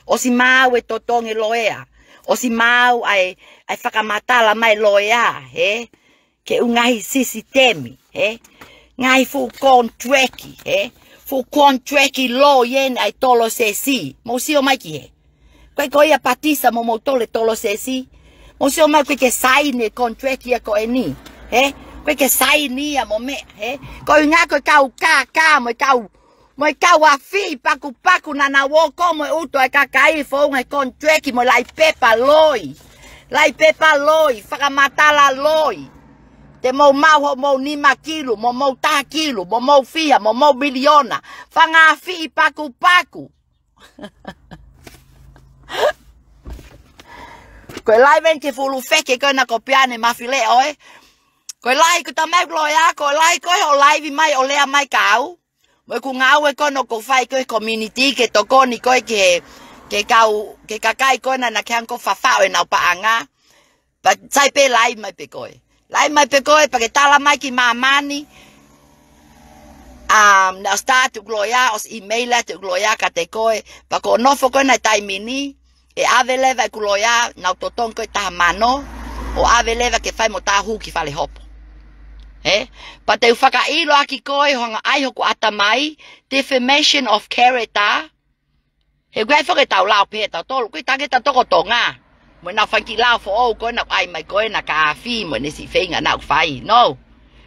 ʻOsi maʻu e totongi loea. ʻOsi maʻu ʻa e, ʻa e fakamatala mai loea, he, ki he ʻū ngaahi sisitemi, he? Ngaahi fuʻu contract, he? Fuʻu contract loea eni ʻa e tolosesi. Mou sio mai ki hē. Ko e ko ia Patisa mo moutolu e tolosesi. Mou sio mai ko e ke saini e contract ia ko eni, he? Ko e ke saini ia mo meʻa, he? Ko e ʻuhinga ko e kau kākā mo e kau mo e kau afi pakupaku naʻa nau ō ko ē mo e ʻuto e kakai founga e contract mo e laʻi pepa loi. Laʻi pepa loi, fakamatala loi. Te mou maʻu hoʻomou nima kilu, mo mou taha kilu, mo mou fiha, mo mou miliona. Fanga afi pakupaku. Ko e lahi eni ke fuʻu feke ko ena ko Piane Mafileʻo, ē. Ko e lahi ko e talamai ʻe he loea, ko e lahi ko ē hoʻo laivi mai ʻo lea mai kia au. Mo ʻeku ngāue ko ena ʻoku ou fai ko ē he community ke tokoni ko ē ke, ke kau, ke kakai ko ena naʻa ke hanga ʻo fafaʻo ʻenau paʻanga. Pea sai pē laivi mai pē ko ē. Laivi mai pē ko ē, pea ke tala mai ki māmani. Um, naʻe start ʻeku loea, ʻosi email atu ʻeku loea kiate koe. Pea ko hoʻo nofo ko ena he taimi ni, ʻe ʻave leva ʻeku loea, nau totongi ko ē taha mano, ʻo ʻave leva ke fai mo taha hū ki fale hopo. He? Pea te u fakaʻilo ʻaki koe, ʻo hanga ʻai hoku ʻatamai, defamation of character. He ʻoku ʻi ai foki ʻetau lao pehē ʻa tautolu, ko e tangata toko Tonga. Mo ʻenau fanga kiʻi lao foʻou ko ena ʻoku ʻai mai ko ena kia Afi, mo ʻene siʻi feinga naʻa ku fai. No.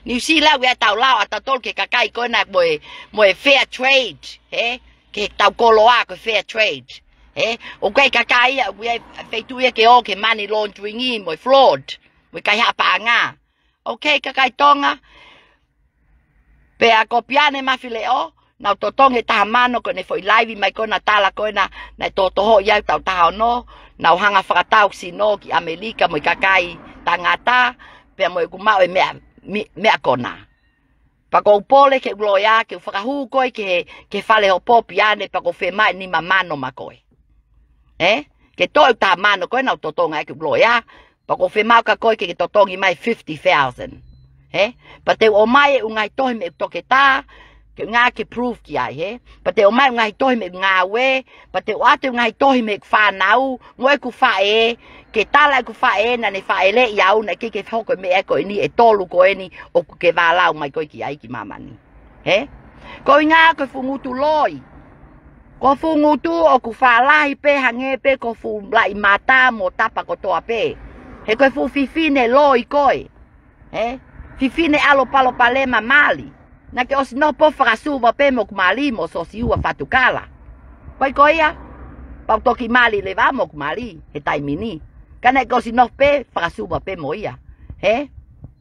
Niu Sila ʻoku ʻi ai ʻetau lao ʻa tautolu ki he kakai ko ena mo e, mo e fair trade. He? Ki heʻetau koloa ko e fair trade. He? ʻOku ʻi ai kakai ia, ʻoku ʻi ai feituʻu ia ke ō ki he money laundering ʻi, mo e fraud. Mo e kaihaʻa paʻanga. Okay, kakai Tonga. Pea ko Piane Mafileʻo, nau totongi taha mano ko ʻene foʻi laivi mai ko ena tala ko ena, naʻe tohotohoʻi au taʻu taha ono, nau hanga fakatau sino ki ʻAmelika mo e kakai tangata, pea mo ʻeku maʻu e meʻa, mi-, meʻa ko ena. Pea ʻoku ou pole ki heʻeku loea, ke u fakahū koe ki he, ki he fale hopo Piane, pea ʻoku ou fiemaʻu e nima mano maʻa koe. Ē? Ke toʻo e taha mano ko ē naʻa ku totongi ʻaki ʻeku loea, pea ʻoku ou fiemaʻu kia koe ke ke totongi mai fifty thousand. Ē? Pea te u ʻomai e ʻū ngaahi tohi mei heʻeku toketā, ke ngā ke prove ki ai, ē? Pea te u ʻomai e ʻū ngaahi tohi mei heʻeku ngāue, pea te u ʻoatu e ʻū ngaahi tohi mei heʻeku fānau, mo ʻeku faʻē, ke tala ʻeku faʻē naʻa ne fāʻeleʻi au, naʻe ʻikai ke hoko e meʻa ko eni ʻe tolu ko eni ʻoku ke vālau mai ko ē ki ai ki māmani. He? Ko e ʻuhinga ko e fuʻu ngutu loi. Ko e fuʻu ngutu ʻoku fālahi pē hangē pē ko e fuʻu laʻi mata mo tapa kotoa pē. He ko e fuʻu fefine loi koe. He? Fefine ʻalu palopalema mali. Naʻa ke ʻosi nofo pē ʻo fakasuva pē mo hoku mali mo Sosiua Fatukala. Ko ia ko ia. Pea u toki mali leva mo hoku mali he taimi ni. Ka naʻa ke ʻosi nofo pē ʻo fakasuva pē mo ia. He?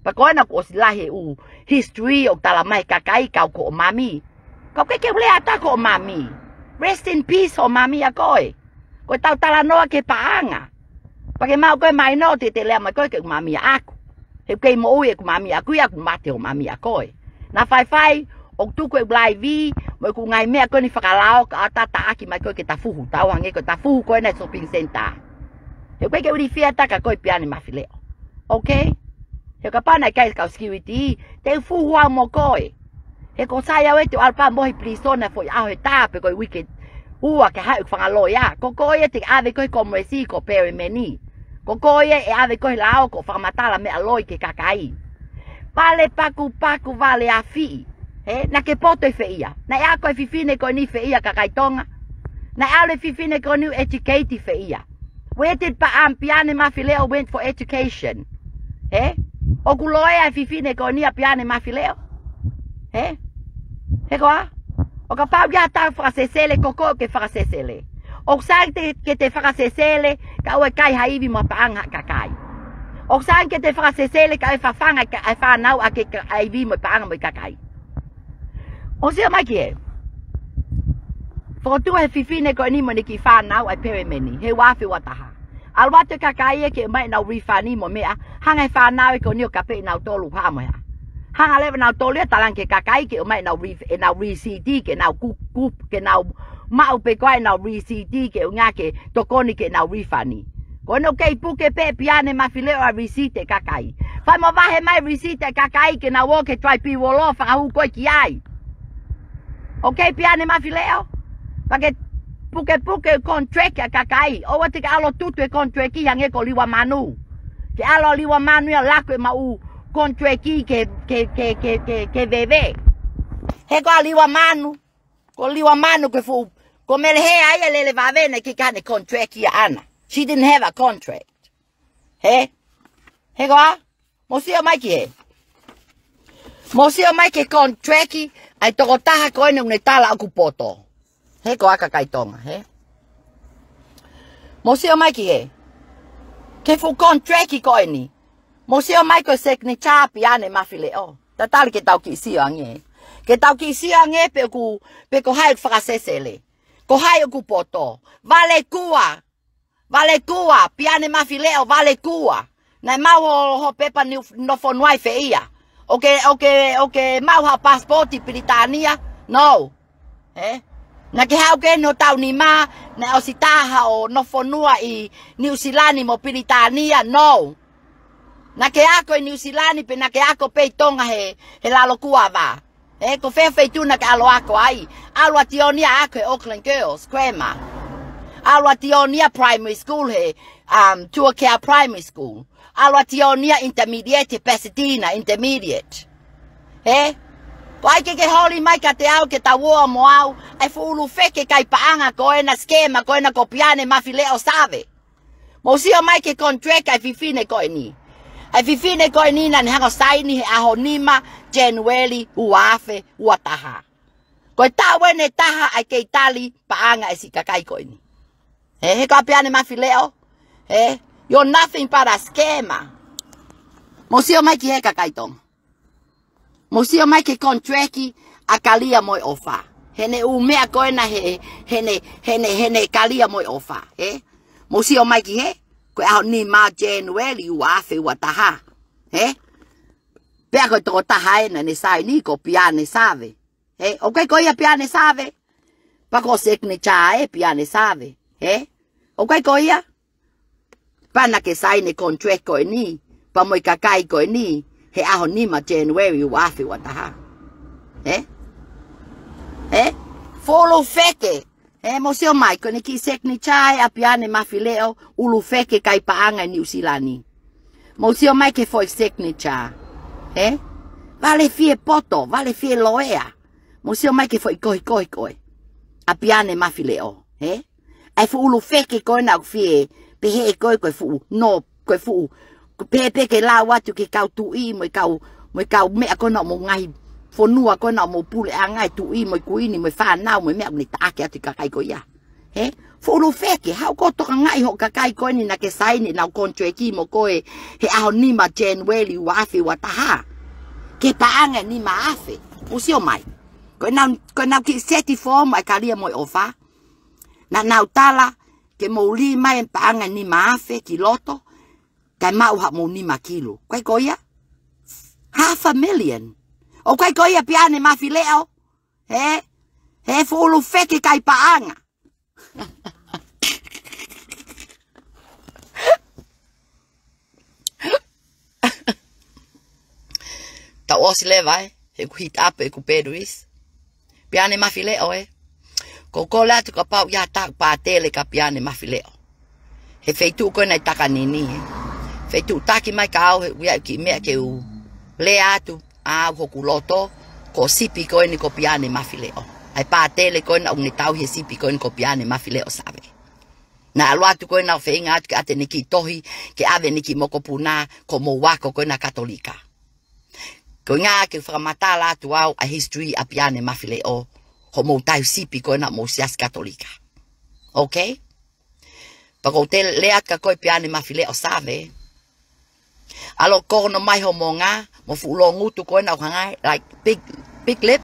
Pea ko ena kuo ʻosi lahi e ʻū history ʻoku talamai ʻe he kakai kau ko hoʻo mami. Ka ʻoku ʻikai ke u lea atu ki hoʻo mami. Rest in peace hoʻo mami ʻa koe. Ko ʻetau talanoa ki he paʻanga. Pea ke maʻu koe mai no te te lea mai koe ke ʻoku māmia ʻaku. He ʻoku kei moʻui ʻeku māmia ʻaku ia, ʻoku mate hoʻo māmia ʻa koe. Naʻa faifai, ʻoku tuku ʻeku laivi, mo ʻeku ngaahi meʻa ko eni fakalao, ka ʻata taʻaki mai koe ke ta fuhu, tau hangē ko ʻeta fuhu ko ena he shopping centre. He ʻoku ʻikai ke ʻulifia taka koe Piane Mafileʻo. Okay? He kapau naʻe ʻikai kau security, te u fuhu au mo koe. He ʻoku sai au ʻe te u ʻalu pē mo e pilīsone foʻi ʻaho ʻe taha pe ko e uike ʻe ua ke haʻu ʻeku fanga loea. Ko koe ia te ke ʻave koe he Komulesi ko Pelemeni. Ko koe ia ʻe ʻave koe he lao ko e fakamatala meʻa loi ki he kakai. Vale pakupaku, vale afiʻi. He, naʻa ke poto ʻi fē ia? Naʻe ako e fefine ko eni ʻi fē ia, kakai Tonga? Naʻe ʻalu e fefine ko eni ʻo educate ʻi fē ia? Where did Pa-, um, Piane Mafileʻo went for education? He? ʻOku loea e fefine ko eni ʻa Piane Mafileʻo? He? He koā? ʻO kapau ʻoku ʻi ai ha taha ʻoku fakasesele, ko koe ʻoku ke fakasesele. ʻOku sai ke te, ke te fakasesele, kae ʻoua ʻe kai ha ivi mo ha paʻanga ʻa e kakai. ʻOku sai ke te fakasesele, kae ʻoua ʻe fafanga ʻa e ka-, ʻa e fānau ʻaki e ka-, ʻa e ivi mo e paʻanga mo e kakai. Mou sio mai ki he. Fokotuʻu ʻe he fefine ko eni mo ʻene kiʻi fānau ʻa e Pelemeni he ua afe ua taha. ʻAlu atu e kakai ia ke ʻomai ʻenau refund mo e meʻa, hanga ʻe he fānau ko eni ʻo kapeʻi nautolu ha mo e hā. Hanga leva nautolu ia ʻo talaange ki he kakai ke ʻomai ʻenau ref-, ʻenau receipt, ke nau ku-, ku-, ke nau maʻu pē ko ā ʻenau receipt ke ʻuhinga ke tokoni ki heʻenau refund. Ko eni ʻoku kei puke pē ʻe Piane Mafileʻo ʻa e receipt ʻa e kakai. Fai mo vahe mai e receipt ʻa e kakai ke nau ō ki he tribunal ʻo fakahū koe ki ai. Okay, Piane Mafileʻo? Pea ke pukepuke e contract ʻa e kakai. ʻOua te ke ʻalu ʻo tutu e contract ia hangē ko Liua Manu. Ke ʻalu ʻa Liua Manu ia ʻo laku e maʻu contract ke, ke, ke, ke, ke, ke veve. He ko ā Liua Manu, ko Liua Manu ko e fuʻu, ko Melehea ia lele vave naʻe ʻikai ke ʻi ai haʻane contract ia ʻaʻana. She didn't have a contract. He? He koā? Mou sio mai ki he. Mou sio mai ki he contract ʻa e tokotaha ko eni ʻoku ne tala ʻoku poto. He koā kakai Tonga, he? Mou sio mai ki he. Ki he fuʻu contract ko eni. Mou sio mai ko e signature ʻa Piane Mafileʻo. Tatali ke tau kiʻi sio ange. Ke tau kiʻi sio ange pe ʻoku, pe ko hai ʻoku fakasesele. Ko hai ʻoku poto. Vale kua. Vale kua, Piane Mafileʻo, vale kua. Naʻe maʻu ho, ho pepa niu-, nofo fonua ʻi fē ia? ʻOku ke, ʻoku ke, ʻoku ke maʻu haʻo passport Pilitānia? No. He? Naʻa ke haʻu ki heni ho taʻu nima, naʻe ʻosi tā haʻo nofo fonua ʻi Niu Silani mo Pilitānia? No. Naʻa ke ako ʻi Niu Silani pe naʻa ke ako pē ʻi Tonga he, he lalo kuava? He, ko fē feituʻu naʻa ke ʻalu ʻo ako ai? ʻAlu ʻa Tioni ia ʻo ako he Auckland Girls Grammar. ʻAlu ʻa Tioni ia Primary School he, um, Tuakea Primary School. ʻAlu ʻa Tioni ia Intermediate he Pasadena Intermediate. He? Ko hai ke ke holi mai kiate au ke tau ō mo au, ʻa e fuʻu ʻulu feke kai paʻanga ko ena, scammer ko ena ko Piane Mafileʻo Save. Mou sio mai ki he contract ʻa e fefine ko eni. ʻA e fefine ko eni naʻa ne hanga ʻo saini he ʻaho nima January ua afe ua taha. Ko e taʻu eni ʻe taha ʻa e kei tali paʻanga ʻa e siʻi kakai ko eni. He, he ko ā Piane Mafileʻo? He, you're nothing but a scammer. Mou sio mai ki he kakai Tonga. Mou sio mai ki he contract ʻa Kalia mo e ʻOfa. Heʻene ʻū meʻa ko ena he, heʻene, heʻene, heʻene Kalia mo e ʻOfa. He? Mou sio mai ki he, ko e ʻaho nima January ua afe ua taha. He? Pea ko e tokotaha ena naʻa ne saini ko Piane Save. He? ʻOku ʻikai ko ia Piane Save? Pea ko e signature ʻe Piane Save. He? ʻOku ʻikai ko ia? Pea naʻa ke saini e contract ko eni, pea mo e kakai ko eni, he ʻaho nima January ua afe ua taha. He? He? Fuʻu ʻulu feke. He, mou sio mai, ko eni kiʻi signature ʻa Piane Mafileʻo, ʻulu feke kai paʻanga ʻi Niu Silani. Mou sio mai ki he foʻi signature. He? Vale fie poto, vale fie loea. Mou sio mai ki he foʻi kohikohi ko ē ʻa Piane Mafileʻo. He? ʻA e fuʻu ʻulu feke ko ena ʻoku fie pehē ko ē ko e fuʻu, no, ko e fuʻu, ko e pehē pē ke lau atu ki he kau tuʻi mo e kau, mo e kau meʻa ko ena ʻo e ngaahi fonua ko ena ʻo e puleʻanga, e tuʻi mo e kuini mo e fānau mo e meʻa ʻoku ne taʻaki atu ki he kakai ko ia. He? Fuʻu ʻulu feke, haʻu koe ʻo tokangaʻi hoʻo kakai ko eni naʻa ke saini ʻenau contract mo koe he ʻaho nima January ua afe ua taha. Ki he paʻanga ʻe nima afe. Mou sio mai. Ko ʻenau, ko ʻenau kiʻi seti fomu ʻa e Kalia mo e ʻOfa. Naʻa nau tala, ke mou lī mai e paʻanga nima afe ki loto, kae maʻu haʻamou nima kilu. ʻIkai ko ia? Half a million. ʻOku ʻikai ko ia Piane Mafileʻo? He? He fuʻu feke kai paʻanga. Tau ʻosi leva ē, he ʻoku hit up ʻeku batteries. Piane Mafileʻo ē. Ko e kole atu kapau ʻe ʻi ai haʻaku pātele kia Piane Mafileʻo. He feituʻu ko ena ʻi Takanini ē. Feituʻu taki mai kia au he ʻoku ʻi ai e kiʻi meʻa ke u lea atu ʻa au hoku loto, ko e sipi ko eni ko Piane Mafileʻo. ʻA e pātele ko ena ʻoku ne tauhi e sipi ko eni ko Piane Mafileʻo Save. Naʻa ʻalu atu ko ena ʻo feinga atu ke ʻoatu ʻene kiʻi tohi, ke ʻave ʻene kiʻi mokopuna, ko homou ako ko ena Katolika. Ko e ʻuhinga ke fakamatala atu au ʻa e history ʻa Piane Mafileʻo, hoʻomou tauhi sipi ko ena homou siasi Katolika. Okay? Pea ʻoku ou tele atu kia koe Piane Mafileʻo Save. ʻAlu ʻo kono mai ho monga, mo e fuʻu loungutu ko ena ʻoku hangē, like, big, big lip,